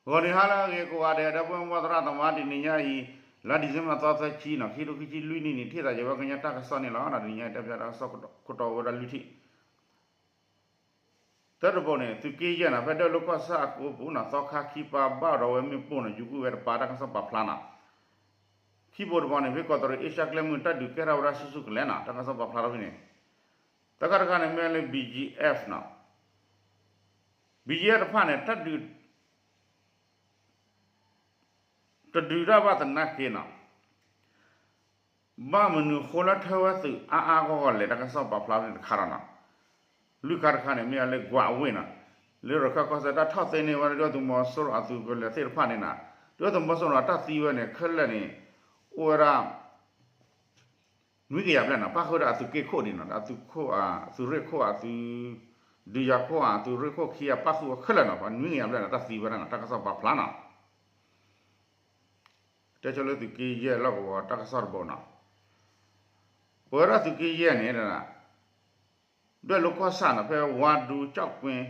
ဂီၤနံၤဟါလၢအဂ့ၤကိးဂၤဒဲး ဒီပုၢ်ဝဲၢ်သရၣ်သမါ တနံၤညါအံၤ လါ December သီသၢဆံန့ၣ် ခံထိခံဆံလွံၢ်နံၣ်န့ၣ် ထံၣ်သးယဝဲကညီတၢ်ကစီၣ်န့ၣ်လီၤ. တနံၤညါအံၤ တၢ်ပၢတၢ်ကစီၣ်ခိၣ်တီအိၣ်ဝဲဒၣ်လွံၢ်ထံၣ်. တၢတဘိန့ၣ် သုးက့ယဲၢ်န့ၣ် ဖဲဒၢးလိာ်ကီၢ်ဆၣ်အကိပူၤန့ၣ် သီခါခံပၢ်ဘၣ်ဒီးဝဲမ့ၣ်ပိၢ်န့ၣ် ယူၤကွံာ်ဝဲတပၢ် တၢ်ကစီၣ်ပာ်ဖျါန့ၣ်. ခံဘိတဘိန့ၣ် ဖဲကီးတရံးအ့ရှါကျဲမုၢ် တၢ်ဒုးကဲထီၣ်ဝဲဒၣ်ဆူၣ်ဆူၣ်ကလဲာ်န့ၣ် တၢ်ကစီၣ်ပာ်ဖျါထီၣ်ဖဲန့ၣ်. တၢ်ခါတခါန့ၣ် မ့ၢ်လၢ ဘီကီၣ်အ့ၣ် န့ၣ် ဘီကီၣ်အ့ၣ် တဖၣ်န့ၣ် တၢ်ဒုး တဒုးတၢ်ဘၣ်သနာ်က့န့ၣ် ဘၣ်မနုၤဃိလၢထၢဝဲသုးအါအါဂီၢ်ဂီၢ်လဲၣ် တၢ်ကစီၣ်ပာ်ဖျါန့ၣ်တခါဒီးန့ၣ်. လွံၢ်ခါတခါန့ၣ် မ့ၢ်အလၢကွၢ်အဝ့ၢ်န့ၣ် လၢရခၢၣ်ကီၢ်စဲၣ် တၢ်ထီၣ်သ့န့ၢ်ဝဲဒၣ်ဒုၣ်ဒါသုးမီၤစိရိၤအသုးကလၢၤသ့ၣ်တဖၣ်န့ၣ်န့ၣ် ဒုၣ်ဒါသုးမီၤစိရိၤအတၢ်သံဝဲန့ၣ် ခဲလၢာ်န့ၣ် အိၣ်ဝဲဒၣ် နွံကယၤဘျဲၣ်န့ၣ် ပၣ်ဃုာ်ဒီးအသုးက့ခိၣ်ဒံးန့ၣ် အသုးခိၣ် အသုးရ့ၣ်ခိၣ် အသုး ဒုးယၤခိၣ် အသုးရ့ၣ်ခိၣ်ခံဂၤ ပၣ်ဃုာ်ဝဲခဲလၢာ်န့ၣ် ပှၤနွံကယၤဘျဲၣ်န့ၣ် တၢ်သံဝဲဒၣ်န့ၣ် တၢ်ကစီၣ်ပာ်ဖျါန့ၣ်. တဲဆိလၢသုးက့ယဲၢ်လီၢ်ကဝီၤတၢ်ကစီၣ်တဘိန့ၣ် ပဝဲဒၣ်သုးက့ယဲၢ်န့ၣ် ဒွဲၣ်လိာ်ကီၢ်ဆၣ်န့ၣ် ဖဲဝါဒူကၠီၣ်ကွ့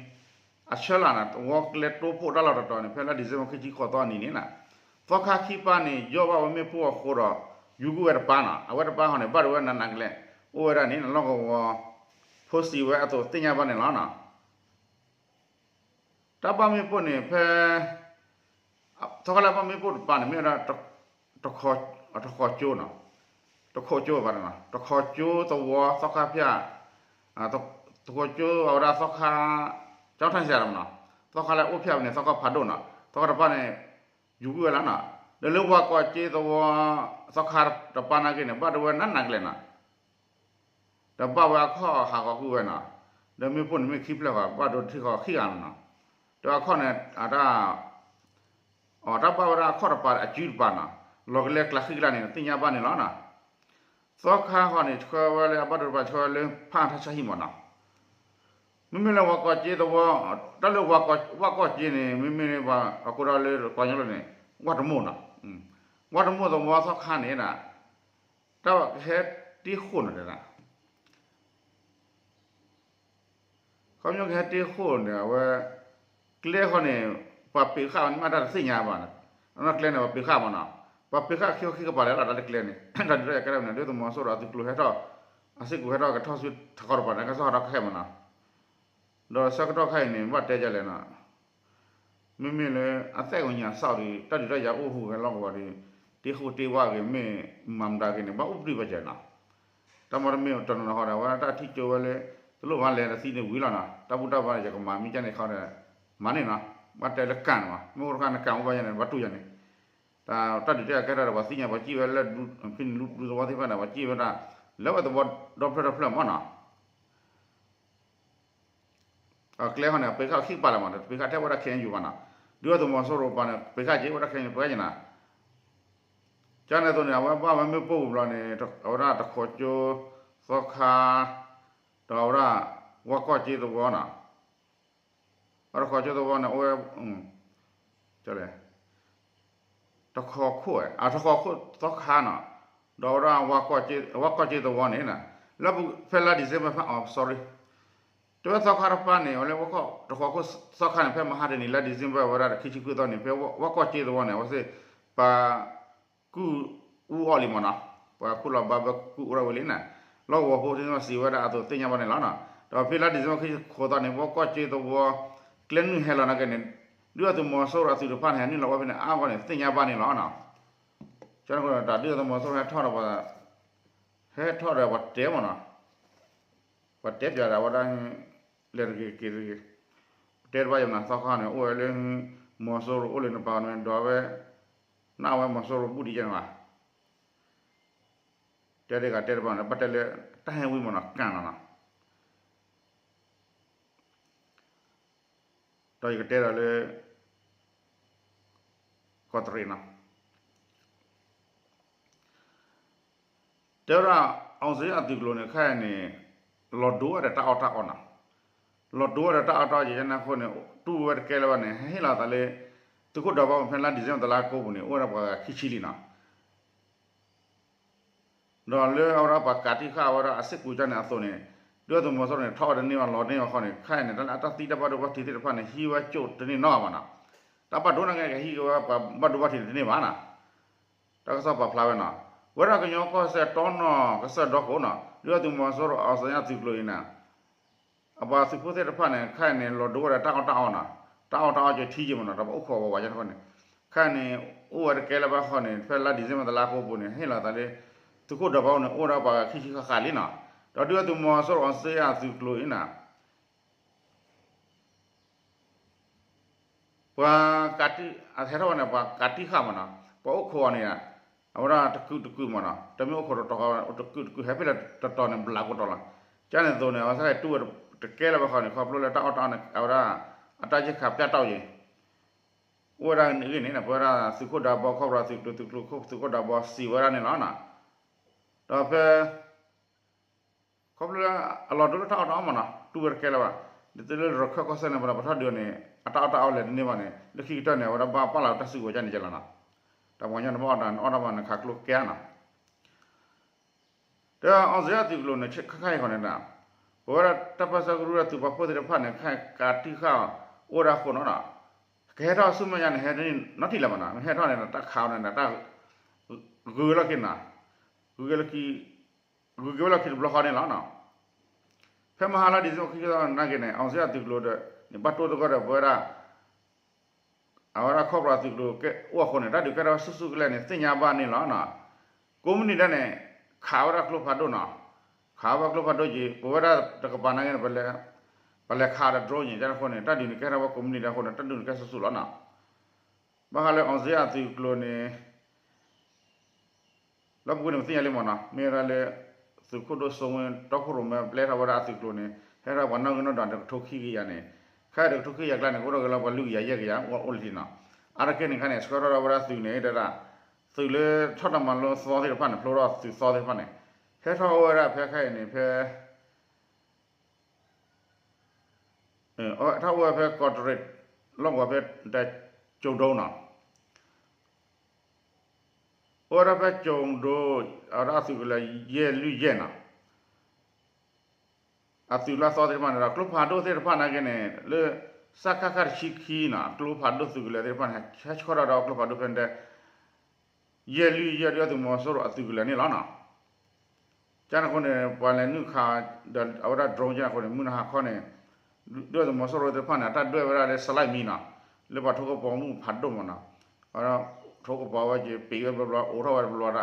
အဆၢလၢ်န့ၣ် သဝီကျဲတိဖိတၢ်လီၢ်တတီၤန့ၣ် ဖဲလါ December ခံဆံဃိးသီနံၤန့ၣ် သီခါခံပၢ်န့ၣ် ယီၢ်ဘၣ်ဝဲမ့ၣ်ပိၢ်အဃိဒီး ယူၤကွံာ်ဝဲတပၢ်န့ၣ် အဝဲတပၢ်ဃီန့ၣ် ဘၣ်ဒိဝဲနးနးကလဲာ် အိၣ်ဝဲဒၣ်န့ၣ် လီၢ်ကဝီၤ ဖိစံးဝဲအသိးသ့ၣ်ညါဘၣ်န့ၣ်လီၤ. တၢ်ဘၣ်မ့ၣ်ပိၢ်န့ၣ် ဖဲ သီခါလၢဘၣ်မ့ၣ်ပိၢ်တပၢ်န့ၣ် မ့ၢ်ဝဲဒၣ် တခီကၠိန့ၣ် တခိးကၠိဘၣ်န့ၣ် တခိးကၠိသဝီသီခါဖၠၣ် တခိးကၠိအဝဲဒၣ်သီခါ ကၠီထၣ်စဲးမနီၤ သီခါလၢအိၣ်ဖၠၣ်န့ၣ် သီခါဖးဒိၣ်န့ၣ် သီခါတပၢ်န့ၣ် ယူၤကွံာ်ဝဲလီၤန့ၣ်. ဒီးလၢဝါကီၢ်ကၠ့သဝီ သီခါတပၢ်နာ်က့န့ၣ် ဘၣ်ဒိဝဲနးနးကလဲာ်န့ၣ် ဒီးဘၣ်ဝဲအခီၣ်ဟးဂီၤကွံာ်ဝဲန့ၣ်. ဒီးမ့ၣ်ပိၢ်န့ၣ်မ့ၢ်ခံဖျၢၣ်ဃီ ဘၣ်ဒိတထံၣ်ဃီခံဂၤန့ၣ်. ဒီးအခီၣ်န့ၣ် အတၢ် အတၢ်ဘၣ်ဝဲဒၣ်အခီၣ်တပၤအစုတပၤန့ၣ် လီၤကလဲကျးဃံကလါန့ၣ် သ့ၣ်ညါဘၣ်န့ၣ်လီၤ. သီခါဃီန့ၣ် ဆှၢဝဲလၢအဘၣ်ဒိတပၤ ဆှၢဝဲလၢဖၣ်ထၣ်ဆၢဟံၣ်မနီၤ. မ့မ့ၢ်လၢဝါကီၢ်ကၠ့သဝီ တၢ်လၢဝါကီၢ်ကၠ့န့ၣ် မ့မ့ၢ်လၢပှၤကိးဒၣ်လၢပှၤကညီလၢန့ၣ် ဝၣ်တမိၢ်နီၤ. ဝၣ်တမိၢ်သဝီသီခါန့ၣ် တၢ်ကဟဲတ့ၢ်ဃိၣ်န့ၣ်တဲဒၣ် ခီပညီကဟဲတ့ၢ်ဃိၣ်န့ၣ် အဝဲ ကျဲဃီန့ၣ် ပှၤပ့ၤဃာ်မ့ၢ်တၢ်တသ့ၣ်ညါဘၣ်န့ၣ် အနီၢ်ကျဲန့ၣ် ပှၤပ့ၤဃာ်မနီၤ. ပှၤပ့ၤဃာ်ခံခီခံကပၤလဲၣ်လီၤ တၢ်လၢကျဲန့ၣ် တၢ်ဒုးတၢ်ယၤကဲထီၣ်န့ၣ် ဒုၣ်ဒါသုးမီၤစိရိၤအသုးကျိၤဟဲထီၣ် အစ့ၢ်ကီးဟဲထီၣ်ကထီၣ်ဆူထးခီတပၤန့ၣ် ကစီၣ်ဟးထီၣ်ကဟဲမနီၤ. ဒီးဆၢကတီၢ်ခါအံၤန့ၣ် ဘၣ်တဲဒ်လဲၣ်န့ၣ် မ့မ့ၢ်လၢအသးကညီၤစးဒီး တၢ်ဒုးတၢ်ယၤအိၣ်ဟူးဂဲၤလီၢ်ကဝီၤဒီး တ့ဃိၣ်တ့ဝၣ်ဂ့ၤမ့ၢ်မၤမတၤဂ့ၤန့ၣ် ဘၣ်အိၣ်ပြံးဘၣ်စၢၤနီၤ. တၢ်မၤတမ့ၢ်တနီၤနီၤဃီဒီး အဝဲဒၣ်တၢ်ထံၣ်ကၠိဝဲလၢ တလိၣ်ဘၣ်လဲၤတသံန့ၣ်ဝံၤလီၤနီၤ. တၢ်ဘူၣ်တၢ်ဘါန့ၣ် ယကမၤမံကန့ၣ်ခီဒီး မၤန့ၣ်နီၤ. ဘၣ်တဲလၢကၣ်န့ၣ်မး မ့ၢ်အိၣ်တခါန့ၣ် ကၣ်အိၣ်ဘၣ်ယၤန့ၣ် ဘၣ်တူၢ်ယၤန့ၣ် တၢ်ဒုးတၢ်ယၤကဲထီၣ်ဒီး ပှၤသ့ၣ်ညါ ပှၤစံၣ်ဝဲလၢ ဖဲန့ၣ်လူဒူသဝီသ့ၣ်တဖၣ်န့ၣ် ပှၤစံၣ်ဝဲဒၣ် လၢဝဲသဝီဒီဖျၢၣ်ဒီဖျၢၣ်မးနီၤ. အကျဲဃီန့ၣ် ပ့ၤဃာ်ခံကပၤလၢၤမး ပ့ၤဃာ်ထဲဝဲဒၣ် ခ့ၣ်အဲၣ်ယူၣ် ဘၣ်နီၤ. ဒုၣ်ဒါသုးမီၤစိရိၤပၤန့ၣ် ပ့ၤဃာ်က့ၤဝဲဒၣ် ခ့ၣ်အဲၣ်ယူၣ် ပှၤကညီနီၤ. ကန့ၣ်အသိးန့ၣ် အဝဲဘၣ်ဝဲမ့ၣ်ပိၢ်ဘျီန့ၣ် အဝဲဒၣ်တခိးကၠိ သီခါ ဒီးအဝဲဒၣ် ဝါကီၢ်ကၠ့သဝီနီၤ. အတခိးကၠိသဝီန့ၣ် အိၣ်ဝဲ လဲၣ် တခိးခိၣ် အတခိးခိၣ်သီခါနီၤ. ဒီးအဝဲဒၣ် ဝါကီၢ်ကၠ့သဝီန့ၣ် လၢဖဲလါ December ဖဲ အ sorry တဝဲသီခါတပၤန့ၣ် အဝဲလၢဝါကီၢ်တခိးခိၣ်သီခါန့ၣ် ဖဲမဟါတနံၤ လါ December ဝဲဒၣ်ခံဆံခွံသီန့ၣ် ဖဲဝါကီၢ်ကၠ့သဝီန့ၣ် အဝဲသ့ၣ် ပှၤ ကူၣ်အူအီၣ်လံမးနီၤ. ပှၤကူၣ်လီၤဘၣ်ဘၣ်ကူၣ်အူထီၣ်ဝံၤလံန့ၣ် လီၢ်ကဝီၤဖိသ့ၣ်တဖၣ်စံးဝဲဒၣ်အသိးသ့ၣ်ညါဘၣ်န့ၣ်လီၤနီၤ. ဒီးဖဲလါ December ခံဆံခွံသီန့ၣ် ဝါကီၢ်ကၠ့သဝီ ကျဲနုာ်ဟဲလီၤနာ်က့န့ၣ် ဒုၣ်ဒါသုးမီၤစိရိၤအသုးတဖၣ်န့ၣ် ဟဲနုာ်လီၤဝဲဖဲန့ၣ် အါဂီၢ်န့ၣ် သ့ၣ်ညါဘၣ်န့ၣ်လီၤနီၤ. ကန့ၣ်အဃိဒီး တၢ်ဒုၣ်ဒါသုးမီၤစိရိၤဟဲထီၣ်ဒီး ဟဲထီၣ်ဒီးပှၤတဲမးနီၤ. ပှၤတဲပၠးဒီးဝဲဒၣ် လဲၤတဂ့ၤက့ၤတဂ့ၤ တဲတဘၣ်ယမနၤသီခါန့ၣ် အိၣ်ဝဲလၢ မီၤစိရိၤအိၣ်လၢနပၤန့ၣ် ဒီးဝဲ နၢ်ဝဲမီၤစိရိၤဘူၣ်ဒံးယဲန့ၣ်ဘၣ် တဲတဂၤတဲတဘၣ်န့ၣ် ဘၣ်တဲလၢ တၢ်ဟဲဝံၤမးနီၤ ကၣ်နီၤနီၤ ဒီးယကတဲဒီးလၢ ကီးတရံးနီၤ တဲဝဲဒၣ် အောင်ဇေယျအသုးကျိၤန့ၣ် ခဲအံၤန့ၣ် လီၤဒိဝဲဒီးတၢ်အီၣ်တၢ်အီနီၤ လီၤဒိဝဲဒီးတၢ်အီၣ်တၢ်အီ ယဲန့ၣ်အဃိန့ၣ် တူၢ်ဝဲတကဲလၢၤဘၣ်န့ၣ် ဟဲဟ့ၣ်လီၤသးလၢ သုးခိၣ်ဒီးဘၣ်ဖဲလါ December တလါကိးပူၤန့ၣ် အိၣ်ဝဲဒၣ်ပှၤဂၤခံဆံလံနီၤ ဒီးလၢအဝဲဒၣ်ပှၤကးတံၢ်ဃာ်ဝဲဒၣ်အစ့ၢ်ကီးန့ၣ်အသိးန့ၣ် ဒုၣ်ဒါသုးမီၤစိရိၤန့ၣ် ထီၣ်ဝဲတန့ၢ်ဘၣ်လီၤန့ၢ်အဃိန့ၣ် ခဲအံၤန့ၣ် တၢ်လၢအတၢ်သံတၢ်ဘၣ်ဒိဘၣ်ထံးသ့ၣ်တဖၣ်န့ၣ် ဟံးဝဲကၠိၣ်တန့ၢ်နီတဂၤဘၣ်နီၤ တၢ်ဘၣ်ဒိန့ၣ်ကဟံးက့ၤဝဲပှၤဘၣ်ဒိဘၣ်ထံးတန့ၢ်ဘၣ်နီၤ. တၢ်ကစီၣ်ပာ်ဖျါဝဲနီၤ, ပဝဲဒၣ်ကညီကီၢ်စဲၣ်တီနီၢ်ကစၢၢ်ဒီခိၣ်နီၤ ဒုၣ်ဒါသုးမီၤစိရိၤအီစၢယၢ်သုးကျိၤအံၤန့ၣ် အပှၤသုးဖိသ့ၣ်တဖၣ်န့ၣ် ခဲအံၤန့ၣ် လီၤဒိဝဲဒၣ်တၢ်အီၣ်တၢ်အီနီၤ, တၢ်အီၣ်တၢ်အီက့ၤထံက့ၤမ့ၢ်နီၤ, ဒီးပှၤအိၣ်ခိးဝးဝးယဲၢ်တခီန့ၣ်, ခဲအံၤန့ၣ် အိၣ်ဝဲတကဲလၢၤဘၣ်ဃီန့ၣ် ဖဲလါဒံၣ်စ့ဘၢၣ်တလါကိးပူၤန့ၣ် ဟ့ၣ်လီၤသးလၢ သုးခိၣ်ဒၢးဘီန့ၣ် အိၣ်ဝဲဒၣ်ပှၤခံဆံဃၣ်ဃၣ်လံနီၤ, ဒီးဒုၣ်ဒါသုးမီၤစိရိၤအီစၢယၢ်သုးကျိၤအံၤန့ၣ် ပှၤကးတံၢ် အဟဲထီၣ်ဝဲန့ၣ် ပှၤကးတံၢ်ဃာ်မ့ၢ်နီၤ, ပှၤအိၣ်ခိးအီၤန့ၣ် အဝဲဒၣ်တကုာ်တကုာ်မ့ၢ်နီၤ, တမ့ၢ်အိၣ်ခိးတတီၤ တကုာ်တကုာ် ဟဲဖဲလဲၣ်တတီၤန့ၣ် ဘျးကတီၤလီၤ. ကန့ၣ်အသိးန့ၣ် အဝဲသ့ၣ်တူၢ်ဝဲတကဲလၢၤဘၣ်ဃီန့ၣ် ခီဖျိလၢတၢ်အီၣ်တၢ်အီန့ၣ် အဝဲဒၣ် အတၢ်ယဲၢ်ခးပျၢ်တီၢ်ယဲၢ် အိၣ်ဝဲဒၣ်အဂ့ၢ်န့ၣ် ပဝဲဒၣ်သုးခိၣ်ဒၢဘီ ခီဖျိသုးကျိၤ သုးကျိၤခိၣ်သုးခိၣ်ဒၢဘီစံးဝဲဒၣ်န့ၣ်လီၤ. ဒီးဖဲ ခီဖျိလၢအလီၤဒိလၢတၢ်အီၣ်တၢ်အီမ့ၢ်နီၤ တူၢ်ဝဲတကဲလၢၤဘၣ်, ဒ်သိးလၢရခၢၣ်ကီၢ်စဲၣ်န့ၣ် ပဒီးပထီၣ်ဒုးန့ၣ် အတၢ်အီၣ်တၢ်အီလဲၤတန့ၢ်ဘၣ်န့ၣ် လၢခံကတၢၢ်န့ၣ် အဝဲဒၣ်ဘၣ်ပာ်လီၤတၢ်စုကဝဲၤကန့ၣ်ကလီၤနီၤ, တၢ်ပှၤကညီန့ၣ် ဘၣ်အီၣ်တၢ်အီၣ်တၢ်ဘၣ်န့ၣ် ခးကျိကဲနီၤ ဒီးအီစၢယၢ်သုးကျိၤန့ၣ် ခဲခါအံၤဃီန့ၣ်ဒီး ပဝဲဒၣ်တၢ်ပၢဆှၢကရူၢ်ဒီးသုးပာ်ဖှိၣ်သ့ၣ်တဖၣ်န့ၣ် ခဲကးတံၢ်ဃာ်အိၣ်ဝဲဒၣ်အဃိနီၤ, ကဟဲထီၣ်ဆူမဲာ်ညါန့ၣ် ဟဲတန့ၢ်နီတထံၣ်လၢၤဘၣ်နီၤ, မ့ၢ်ဟဲထီၣ်န့ၣ် တၢ်ခးအီၤန့ၣ်ဒီး တၢ်ဂုၤဝဲလီၢ်ခံနီၤ, ဂုၤက့ၤလီၢ်ခံ ဂုၤက့ၤဝဲလီၢ်ခံတဘျီဃီန့ၣ်လီၤ. ဖဲမဟါလါဒံၣ်စ့ဘၢၣ်ခံကသီနာ်က့န့ၣ် အီစၢယၢ်သုးကျိၤဒီး န့ၣ်ဘၣ်တိၢ်သကိးဒီးပဝဲဒၣ် အဝဲဒၣ်ခီဖျိသုးကျိၤကဲအိၣ်အဃိန့ၣ် တၢ်ဒုးကဲထီၣ်ဆူၣ်ဆူၣ်ကလဲာ်န့ၣ် သ့ၣ်ညါဘၣ်န့ၣ်လီၤ. ကိးမုၢ်နံၤဒဲးန့ၣ် ခးဝဲဒၣ်ကျိဖးဒိၣ်နီၤ, ခးဝဲကျိဖးဒိၣ်က့ၤ ပဝဲဒၣ်တကပၤနာ်က့န့ၣ် ပလဲၤခးဒီး drone န့ၣ် ကဲထီၣ်အဃိန့ၣ် တၢ်ဒုးန့ၣ်ကဲထီၣ်ဝဲကိးမုၢ်နံၤဒဲးအဃိန့ၣ် တၢ်ဒုးန့ၣ်ကဲဆူၣ်ဆူၣ်လီၤနီၤ. ဘၣ်ဃးလၢအီစၢယၢ်သုးကျိၤန့ၣ် လၢပူၤကွံာ်န့ၣ် ပသ့ၣ်ညါလံမ့ၢ်နီၤ, မ့ၢ်ဝဲဒၣ်လၢ သုးခိၣ်ဒိၣ်စိဝ့ တီခိၣ်ရိၣ်မဲပျဲထီၣ်ဝဲဒၣ်အသုးကျိၤန့ၣ် ဟဲထီၣ်ပှၤနီၣ်ဂံၢ်နီၣ်ဒွးန့ၣ် တကထိခံကယၤန့ၣ်, ခဲအံၤတကထိခံကယၤကျါန့ၣ် ကအိၣ်ထီၣ်က့ၤလၢပှၤလွံၢ်ကယၤယဲၢ်ကယၤ အိၣ်လံနီၤ. အါတက့ၢ်န့ၣ်ခါန့ၣ် ဆှၢထီၣ်ဒၣ်ဝဲဒၣ်သုးန့ၣ် တဲဒၣ် သုးလၢထီၣ်တၢ်မၤလိသီသ့ၣ်တဖၣ်န့ၣ် ဖျိထီၣ်သုးသီသ့ၣ်တဖၣ်န့ၣ် ဟဲထီၣ်အိၣ်ဝဲဒၣ်ဖဲခဲအံၤန့ၣ် ဖဲ ထီၣ်အိၣ်ဝဲဖဲကီးတရံး လီၢ်ကဝီၤဖဲ ကၠိၤဒိနီၤ, အိၣ်ဝဲဒၣ်ဖဲကၠိၤဒိ အဝဲဒၣ်အသုးကလၢၤယဲၢ်လွံၢ်ယဲၢ်နီၤ, အသုးလၢအသီသ့ၣ်တဖၣ်န့ၣ်ဒီး ကျိဖးဒိၣ်သ့ၣ်တဖၣ်နာ်က့န့ၣ် လၢ စကခ တဆံခံနီၤ ကျိဖးဒိၣ်သုးကလၢၤသ့ၣ်တဖၣ်န့ၣ် ဟဲဆှၢထီၣ်ဒီးကျိဖးဒိၣ်ဖဲန့ၣ် ယဲၢ်လွံၢ်ယဲၢ်ဒုၣ်ဒါသုးမီၤစိရိၤအသုးကလၢၤန့ၣ်လီၤနီၤ. ကန့ၣ်အဃိန့ၣ် ပှၤလဲၤနုာ်ခးဒီး အဝဲဒၣ် drone ကန့ၣ်အဃိန့ၣ် မုၢ်နၤဟးခီန့ၣ် ဒုၣ်ဒါသုးမီၤစိရိၤသ့ၣ်တဖၣ်န့ၣ် အတၢ်ဒွဲၣ်ဝဲဒၣ်လၢ စလၢၣ်မံနီၤ, လၢပှၤထိၣ်ကပီၤမုၢ်ဖးဒိၣ်မ့ၢ်နီၤ, ထိၣ်ကပီၤဝဲက့ၤ ပံးဝဲတဘျီဘျီ အိးထီၣ်ဝဲတဘျီဘျီဒၣ်,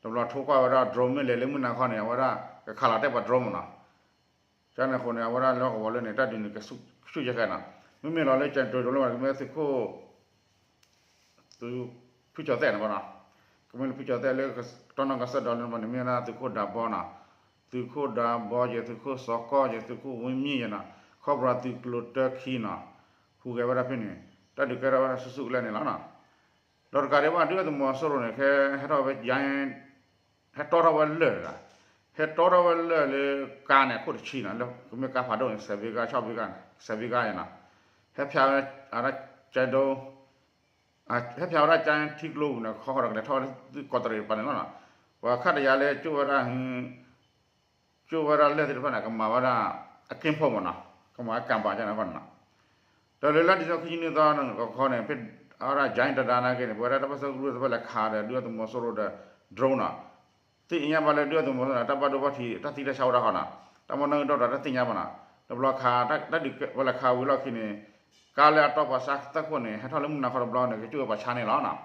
တဘျီထိၣ်ကွၢ်ဝဲဒၣ် drone မ့ၢ်လဲၤလၢမုၢ်နၤခီန့ၣ် အဝဲဒၣ်ကခးလီၤတဲာ်ပှၤ drone မ့ၢ်နီၤ. ကန့ၣ်အဃိန့ၣ် အဝဲဒၣ်လၢကဝီၤလၢန့ၣ် တၢ်ဒုးန့ၣ် ကဆူၣ်ကဲကဲနီၤ, မ့မ့ၢ်လီၤလၢကၠိၤဒိလီၤ ကမ့ၢ်သုးခိၣ် သုးဖုကၠီၤသဲးန့ၣ်ဘၣ်နီၤ, ကမ့ၢ်လၢဖုကၠီၤသဲးလၢ တီနီၢ်ကစၢၢ်ဒီလၢန့ၣ် မ့ၢ်ဝဲဒၣ်သုးခိၣ်ဒၢဘီနီၤ, သုးခိၣ်ဒၢဘီ ယဲၢ်သုးခိၣ်စီၤကီၢ် ယဲၢ်သုးခိၣ်ဝ့မံယဲၢ်နီၤ, ခီဖျိသုးကျိၤတၢခံနီၤ, ဟူးဂဲၤဝဲဒၣ်ဖဲန့ၣ် တၢ်ဒုးကဲထီၣ်ဝဲဒၣ်ဆူၣ်ဆူၣ်ကလဲာ်န့ၣ်လီၤနီၤ. ဒီးတကးဒံးဘၣ် ဒုၣ်ဒါသုးမီၤစိရိၤန့ၣ် ခဲဟဲထီၣ်ဝဲ ဟဲတီထီၣ်ဝဲလၢၢ်တဂၤ, ဟဲတီထီၣ်ဝဲလၢၢ်လၢကါန့ၣ် အခိၣ်တဆံနီၤ, လၢကမ့ၢ်ကါဖးဒိၣ်န့ၣ် စဲးဘ့ကါ ဆီၣ်ဘ့ကါန့ၣ် စဲးဘ့ကါန့ၣ်နီၤ, ဟဲဖျါဝဲ အဝဲဒၣ်ကၠဲဒိ ဟဲဖျါဝဲဒၣ်ကၠဲထံကျိပူၤန့ၣ် ခီဃီဒီးကလဲၤထီၣ်ဝဲဒၣ်သုးကီးတရံးတပၤန့ၣ်လီၤနီၤ, ပှၤခါတယၤလၢကၠိၣ်ဝဲဒၣ် ကၠိၣ်ဝဲဒၣ်လၢၢ်သ့ၣ်တဖၣ်န့ၣ် ကမၤဝဲဒၣ် အက့ၢ်ဖီမ့ၢ်နီၤ, ကမၤဝဲကၣ်ဘၣ်ကန့ၣ်ဃီနီၤ. ဒီးလၢလါဒံၣ်စ့ဘၢၣ်ခံဆံနွံသီန့ၣ် ကခီန့ၣ် ဖဲအဝဲဒၣ် ကၠဲတဒါနာ်က့န့ၣ် ပဝဲဒၣ်တၢ်ပၢဆှၢကရူၢ်သ့ၣ်တဖၣ်လဲၤခးဒီး ဒုၣ်ဒါသုးမီၤစိရိၤဒီး drone နီၤ, သ့ၣ်ညါဘၣ်လၢဒုၣ်ဒါသုးမီၤစိရိၤန့ၣ် တၢ်ဘၣ်ဒိဘၣ်ထံး တၢ်သံတၢ်ဆါအိၣ်ဒၣ်ဃီနီၤ, တၢ်မၤနီၣ်ဂံၢ်ဒီးတၢ်သ့ၣ်ညါဘၣ်နီၤ, တဘျီခး တၢ်ဒုးဝဲလဲၤခးဝံၤလီၢ်ခံန့ၣ် ကါလၢအတီပှၤဆါသၢခိၣ်န့ၣ် ဟဲထီၣ်လၢမုၢ်နၤခီတဘျီန့ၣ် ကကၠိၣ်ဝဲပှၤဆါန့ၣ်လီၤနီၤ.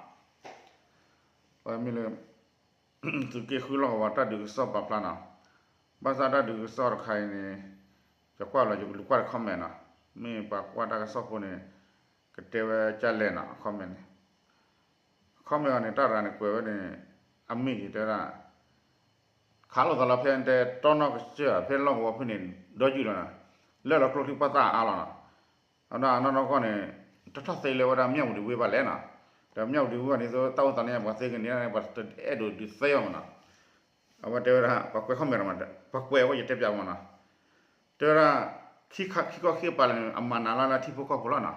ပမ့ၢ်လၢ သုးက့ဃုလီၢ်ကဝီၤတၢ်ဒုးကစီၣ်ပာ်ဖျါနီၤ, ဘၣ်ဆၣ်တၢ်ဒုးကစီၣ်တခါအံၤန့ၣ် ယကွၢ်လီၤ ယကလူၤကွၢ်တ comment နီၤ, မ့ၢ်ပှၤကွၢ်တၢ်ကစီၣ်ဖိန့ၣ် ကတဲဝဲကၢ်လဲၣ်နီၤ comment န့ၣ်, comment အီၤန့ၣ် တၢ်ရၤန့ၣ်ကွဲးဝဲန့ၣ် အမ့ၢ်ယတဲဒၣ် ခးလိာ်သးလီၤဖဲတဲတီနီၢ်ကစၢၢ် ဖဲလီၢ်ကဝီၤဖဲန့ၣ် ဒီယုၢ်လီၤနီၤ, လၢလီၤကျိချံပှၢ်သၣ်အါလီၤနီၤ, အနီၢ်နီၢ်ကီၢ်န့ၣ် တထီၣ်သ့လၢဝဲဒၣ် မြဝတီ ဝ့ၢ်ဘၣ်လဲၣ်နီၤ, ဒီး မြဝတီ ဝ့ၢ်ဘၣ်န့ၣ်သိး တၢ်အိၣ်သးလၢညါ ပှၤသ့ကန့ၣ် ပှၤတအဲၣ်ဒိးဒုးသ့အီၤမ့ၢ်နီၤ, အဝဲတဲဝဲဒၣ် ပှၤကွဲး comment မ့ၢ် ပှၤကွဲးအဝဲယတဲပၠးမ့ၢ်နီၤ, တဲဝဲဒၣ် ခံခီခံကပၤလၢာ်န့ၣ် အမၤနးလၢလၢထံဖိကီၢ်ဖိလီၤနီၤ,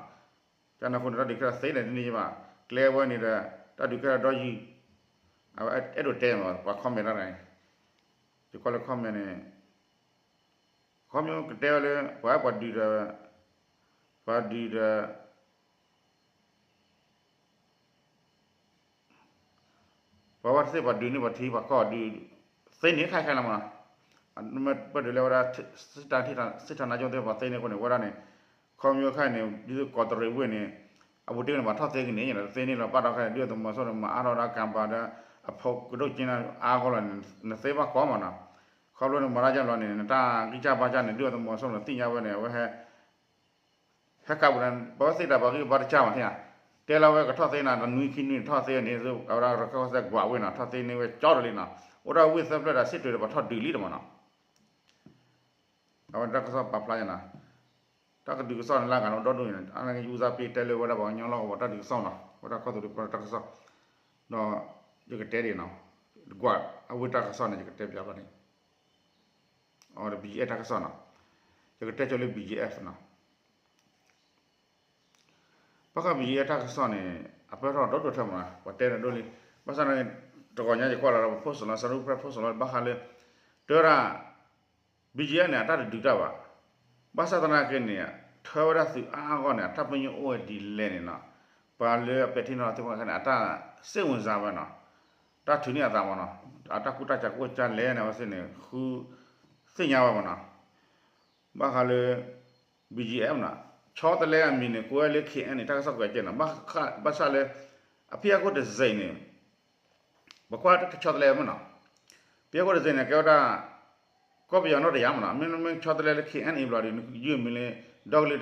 ကန့ၣ်အဃိန့ၣ် တၢ်ဒုးကဲထီၣ်သ့န့ၣ်တန့ၢ်ဘၣ်, ကျဲဝဲန့ၣ်ဒီး တၢ်ဒုးကဲထီၣ်ဒီယုၢ်, အဝဲအဲၣ်ဒိးတဲမ့ၢ် ပှၤ comment တၢ်တဂၤအံၤ, ယကွၢ်လၢ comment န့ၣ် ခီမ့ၢ်ကတဲဝဲလၢ ပှၤအဲၣ်ပှၤဒုးဒီး ပှၤဒုးဒီး ပှၤဝဲတသ့ၣ်ပှၤဒုးန့ၢ်ပှၤထံပှၤကီၢ်ဒုး သ့န့ၢ်ခဲခဲလၢာ်မးနီၤ, ပၢၢ်ဒုးလၢဝဲဒၣ် စစ်ဌာနချုပ်သ့ၣ်ပှၤသ့န့ၢ်အဃိန့ၣ် ဝဲဒၣ်န့ၣ် ခီဖျိခဲအံၤန့ၣ် ဒ်သိးကီးတရံးဝ့ၢ်န့ၣ် အပူၤတ့ၢ်န့ၣ် ပှၤထီၣ်သ့ကန့ၢ် တသ့န့ၢ်လီၤ ဘၣ်ဒီးခဲအံၤ ဒုၣ်ဒါသုးမီၤစိရိၤန့ၣ် မၤအါထီၣ်ဝဲဒၣ်ကၤဘၤဒီး အဖီကဒိၣ်က့နၢ်အါဂီၢ်လီၤန့ၣ် နသ့ဘၣ်ကီးမးနီၤ, ခီဖျိန့ၣ်မၤတၢ်ယါလီၤန့ၣ် နတၢ်ဂံၢ်စၢ်ဘါစၢ်န့ၣ် ဒုၣ်ဒါသုးမီၤစိရိၤန့ၣ်သ့ၣ်ညါဝဲန့ၣ် အဝဲဟဲ ဟဲကးပူၤန့ၣ် ပဝဲသ့ၣ်တၢ်ပှၤဂံၢ်ပဘါတကၢ်ဘၣ်ထံၣ်ဧါ, တဲလီၤဝဲကထီၣ်သ့နၤ တနွံခံနွံန့ၣ်ထီၣ်သ့န့ၣ် အဝဲဒၣ်ရခၢၣ်စဲးကွၢ်ဝ့ၢ်နီၤ ထီၣ်သ့န့ၢ်ဝဲကၠီတလံနီၤ, အိၣ်ဒၣ်ဝ့ၢ်သၢဖျၢၣ်ဒီး စစ်တွေဒီး ပှၤထီၣ်ဒုးလံတမးနီၤ, အဝဲတၢ်ကစီၣ်ပာ်ဖျါယနီၤ, တၢ်ကဒုးကစီၣ်န့ၣ်လၢအဂၤန့ၣ် အိၣ်ဒီဒူၣ်န့ၣ် အန့ၣ် ဦးစားပေး တဲလၢဝဲဒၣ်ပှၤကညီလီၢ်ကဝီၤတၢ်ဒုးကစီၣ်နီၤ ဝဲဒၣ်ကီၢ်သူလ့ၤပတၢ်ကစီၣ်, ဒီးယကတဲဒ်နီၤ, ကွၢ်အဝ့ၢ်တၢ်ကစီၣ်န့ၣ် ယကတဲပျးဘၣ်န့ၣ် အဝဲဒၣ် ဘီကၠ့အဲၣ် တၢ်ကစီၣ်နီၤ, ယကတဲကၠီလၢ ဘီကၠ့အဲၣ် နီၤ, ဘၣ်ဃး ဘီကၠ့အဲၣ် တၢ်ကစီၣ်န့ၣ် အပၢၢ်ထီၣ်ဒီဒိၣ်ထၢမး ပှၤတဲန့ၣ်ဒိၣ်လံ, ဘၣ်ဆၣ်န့ၣ် တဂီၤညါယကွၢ်လီၤဒီး ပ post လီၤ စရူဖဲ post လီၤ ဘၣ်ဃးလၢ တဲဝဲဒၣ် ဘီကၠ့အဲၣ် န့ၣ် အတၢ်တဒုးတၢ်ဘၣ်, ဘၣ်ဆၣ်သနာ်က့န့ၣ် ထၢဝဲဒၣ်သုးအါအါဂီၢ်န့ၣ် အတၢ်ပညိၣ်အိၣ်ဝဲဒ်လဲၣ်န့ၣ်နီၤ, ပှၤလၢအပဲာ်ထံနီၤသ့ၣ်တဖၣ်န့ၣ် အတၢ်စိတ်ဝင်စားဝဲနီၤ, တၢ်ထုးန့ၢ်အသးမးနီၤ, အတၢ်ကူၣ်တၢ်ကၤကအိၣ်ကၢ်လဲၣ်န့ၣ် အဝဲသ့ၣ်န့ၣ် ဃုသ့ၣ်ညါဝဲမးနီၤ, ဘၣ်ဃးလၢ ဘီကၠ့အဲၣ် နီၤ, ဆီတလဲအမံၤန့ၣ် ကိးဝဲလၢ ခ့ၣ်အဲၣ်န့ၣ် တၢ်ကစီၣ်ကွဲးကဲနီၤ, ဘၣ်ဆၣ်လၢ အဖံအခိၣ်တစ့ၢ်န့ၣ် ပကွၢ်တဆီတလဲမးနီၤ, ဖံအခိၣ်တစ့ၢ်န့ၣ် ကဲဝဲဒၣ် ကီၢ်ပယီၤနီၢ်တယၢ်မးနီၤ, မ့မ့ၢ်ဆီတလဲလၢ ခ့ၣ်အဲၣ်န့ၣ် ဘျီဒီး နကယုၢ်မံၤလၢ ဒီကလုာ်တၢ်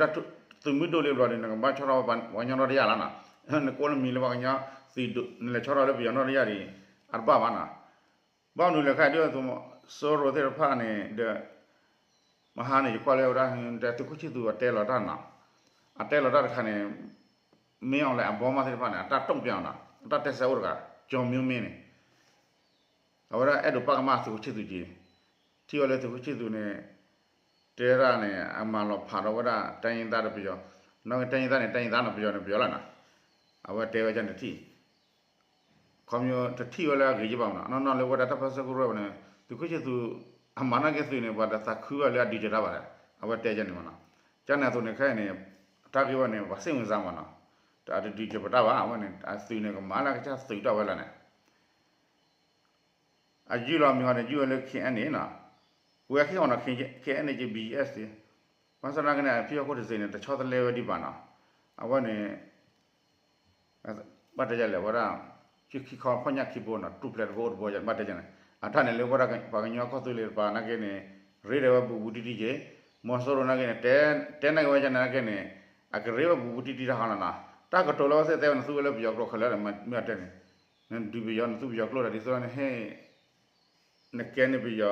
သုးမုၢ်ဒိၣ်လံဘျီဒီး နကဘၣ်ဆီထီၣ်ပှၤကညီနီၢ်တယၢ်လီၤနီၤ, နကိးလၢမံၤလၢပှၤကညီသုးဒိၣ် နလဲၤဆီထီၣ်လၢပယီၤနီၢ်တယၢ်ဒီး အတဘၣ်ဘၣ်နီၤ, ဘၣ်မနုၤလဲၣ်ခဲအံၤ ဒုၣ်ဒါသုးမီၤစိရိၤသ့ၣ်တဖၣ်န့ၣ်ဒီး မဟါန့ၣ် ယကွၢ်လၢဝဲဒၣ် သုးခိၣ်ဆံၣ်သူးအတဲလီၤတၢ်နီၤ, အတဲလီၤတၢ်တခါန့ၣ် မ့ၢ်အီၤလဲၣ် အဘီမးသ့ၣ်တဖၣ်န့ၣ် အတၢ်တုံ့ပြန်အီၤနီၤ, အတၢ်တဲစဲအိၣ်တဂၤ ကၠီၤမၠိမ့ၢ်န့ၣ် အဝဲဒၣ်အဲၣ်ဒိးပာ်ကမၣ်သုးခိၣ်ဆံၣ်သူးက့ၤ, ထံၣ်ဝဲလၢသုးခိၣ်ဆံၣ်သူးန့ၣ် တဲဒၣ်န့ၣ် အမၤလီၤဖးဒီးဝဲဒၣ် တိုင်းရင်းသား တပယီၤ, နီၢ်ကီၢ်တိုင်းရင်းသားန့ၣ် တိုင်းရင်းသား တပယီၤန့ၣ် ပယီၤလီၤနီၤ, အဝဲတဲဝဲဒၣ်န့ၣ်ထံၣ် ခီဖျိတထံၣ်ဝဲလၢအဂ့ၤယဘၣ်မးနီၤ, နီၢ်နီၢ်လၢဝဲဒၣ်တၢ်ပၢဆှၢကရူၢ်ဝဲန့ၣ် သုးခိၣ်ဆံၣ်သူး အမၤနာ်က့သုးန့ၣ် ပှၤတသးခုဝဲလၢအဒုးကတၢၢ်ဘၣ်ဒီး အဝဲတဲယဲန့ၣ်မးနီၤ, ကန့ၣ်အသိးန့ၣ်ခဲအံၤန့ၣ် တၢ်ဂ့ၢ်ဝဲန့ၣ် ပှၤစိတ်ဝင်စားမးနီၤ, တၢ်တဒုးကတၢၢ်ပတၢ်ဘၣ် အဝဲန့ၣ် အသုးန့ၣ် ကမၤလၢကစၢ်သုးတၢ်ဝဲလီၤန့ၣ် အယုၢ်လီၤမံၤဟီန့ၣ် ယုၢ်ဝဲလၢ ခ့ၣ်အဲၣ်န့ၣ်နီၤ, ပဝဲခံဂီၤနီၤ ခ့ၣ်အဲၣ်န့ၣ်က့ ဘီအ့ၣ်စ့ၢ်, ဘၣ်ဆၣ်သနာ်က့န့ၣ် အဖံအခိၣ်တစ့ၢ်န့ၣ် တဆီတလဲဝဲဒံးဘၣ်နီၤ, အဝဲန့ၣ် ဘၣ်တဲယလဲၣ် ဝဲဒၣ် ခံခီဖီၣ်ညၣ်ခံဘိနီၤ တူၢ်ဖျဲးတဘိအိၣ်တဘိ ဘၣ်တဲယန့ၣ် အတၢ်န့ၣ်လၢဝဲဒၣ်ပှၤကညီကီၢ်သူလ့ၤတပၤနာ်က့န့ၣ် ရ့ဒီးဝဲဘူးဘူးတံၢ်တံၢ်က့ၤ, မီၤစိရိၤနာ်က့န့ၣ် တဲနာ်က့ဝဲယန့ၣ်နာ်က့န့ၣ် အကရ့ဝဲဘူးဘူးတံၢ်တံၢ်တၢ်ဟီလီၤနီၤ, တၢ်ကတိၤလၢဝဲသ့ၣ်တဲဝဲ နသူဝဲလၢပယီၤကျိာ်ခဲလၢာ်ဒီး မ့ၢ်အတဲန့ၣ် နဒုးပယီၤ နသူပယီၤကျိာ်ဒီး ဒ်သိးန့ၣ်ဟ့ၣ် နကဲန့ၣ်ပယီၤ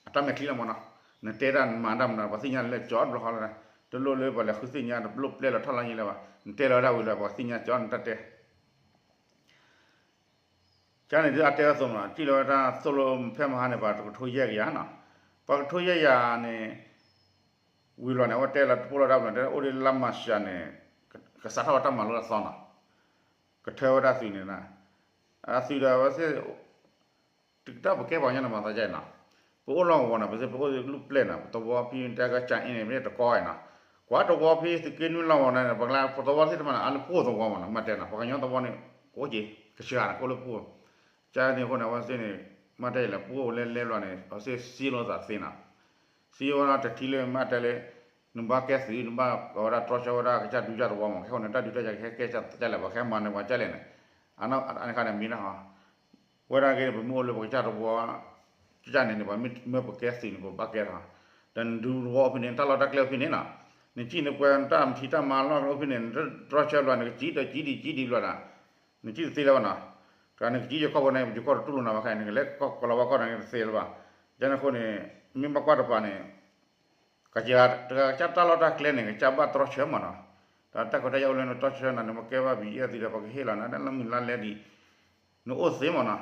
အတၢ်မဲာ်ချံလီၤမးနီၤ, နတဲတၢ်နမၤတၢ်မနုၤ ပှၤသ့ၣ်ညါလၢကၠီတဘျီဃီလီၤ, တလိၣ်လၢပှၤလဲၤဃုသ့ၣ်ညါ တလိၣ်ပျဲလီၤထီၣ်လီၤညံလၢၤဘၣ်, နတဲလီၤဝဲဒၣ်ဝံၤလီၤ ပှၤသ့ၣ်ညါကၠီနတၢ်တဲ ကန့ၣ်ဒုးအတဲဝဲအသိးမးနီၤ, ထံၣ်လီၤဝဲတၢ်သိၣ်လိဖဲမဟါန့ၣ် ပှၤတကထိယဲၢ်ကယၤနီၤ, ပှၤကထိယဲၢ်ကယၤန့ၣ် ဝံၤလီၤန့ၣ် အဝဲတဲလီၤတပိၢ်လီၤဒၣ်ပနီၤ တဲအိၣ်ဒ်လါမၤရှးန့ၣ် ကစးထီၣ်ဝဲတၢ်မၤလိအသီနီၤ, ကထၢဝဲဒၣ်သုးန့ၣ် အသုးဒီးအဝဲသ့ၣ် တၢ်ပကဲပှၤကညီန့ၣ် မၤသးဒ်အံၤနီၤ, ပအိၣ်လီၢ်ကဝီၤန့ၣ် ပသ့ၣ်ပအိၣ်လုၢ်ပျဲၢ်နီၤ, ပသဝီဖဲတဲကစၢ်အ့န့ၣ် မ့ၢ်တကီအံၤနီၤ, ကွၢ်တဝီဖဲသုးက့နွံလီၢ်ကဝီၤန့ၣ် ပှၤကလၢပသဝီသ့ၣ်တဖၣ်န့ၣ် အလၢပအိၣ်သဝီမးနီၤ, မ့ၢ်တဲနီၤ ပှၤကညီသဝီန့ၣ် ကအိၣ်က့ၤ ကစှၤန့ၣ် ကအိၣ်လၢပအိၣ်, ကန့ၣ်အဃိန့ၣ် အဝဲသ့ၣ်န့ၣ် မ့ၢ်တဲယလဲၣ် ပအိၣ်လဲလဲဘျီန့ၣ် အဝဲသ့ၣ်စံၣ်လီၤသးသ့နီၤ, စံၣ်ဝဲလီၤတထံၣ်လၢမ့ၢ်တဲလၢ နဘၣ်ကဲသုး နဘၣ်ကီးဝဲဒၣ်တြီဆၢဝဲဒၣ်ကစၢ်ဒူကစၢ်သဝီမး, ခဲအံၤန့ၣ် တၢ်ဒုးတၢ်ယၤကဟဲကဲကစၢ်လဲၣ် ပှၤကဟဲမၤနၢၤပှၤကစၢ်လဲၣ်န့ၣ်, အန့ၣ်ခါန့ၣ်မ့ၢ်နီၤ ဝဲဒၣ်က့ၤန့ၣ် ပမ့ၢ်အိၣ်လၢပကစၢ်သဝီ ကစၢ်န့ၣ်န့ၣ် ပှၤမ့ၢ်ပကဲသုးန့ၣ် ပဘၣ်ကဲထီၣ်, ဒီးနဒူသဝီအိၣ်ဖဲန့ၣ် တၢ်လီၢ်တၢ်ကျဲအိၣ်ဖဲန့ၣ်နီၤ, နစံၣ်နပှဲၤတၢ်မထံတၢ်မၤလီၢ်အိၣ်ဖဲန့ၣ် နတြီဆၢဘျီ နကစံၣ်ဒီးကံဒံကံဒံဘျီဒီး နစံၣ်တသ့လၢၤဘၣ်နီၤ, တၢ်နကစံၣ်ယခီၣ်ဖိန့ၣ် ယခီၣ်တတူၢ်လိာ်နၤဘၣ်ခဲအံၤ နကလဲၤကီၢ်ကီၤလီၤဝါကီၢ်န့ၣ်တသ့လၢၤဘၣ်, ကန့ၣ်အဃိန့ၣ် မ့ၢ်ဘၣ်ကွၢ်တပၤန့ၣ် ကစၢ်တဂၤကစၢ်တၢ်လီၢ်တၢ်ကျဲန့ၣ် ကစၢ်ဘၣ်တြီဆၢမးနီၤ, တၢ်တၢ်ခွဲးတၢ်ယာ်အိၣ်လၢနတြီဆၢနၤ နမ့ၢ်ကဲဘၣ်ဘံၣ်အဲၣ်သုးဒီး ပှၤကဟ့ၣ်လီၤနၤ လၢမုၢ်လါလဲဒံး နအိၣ်သ့မးနီၤ,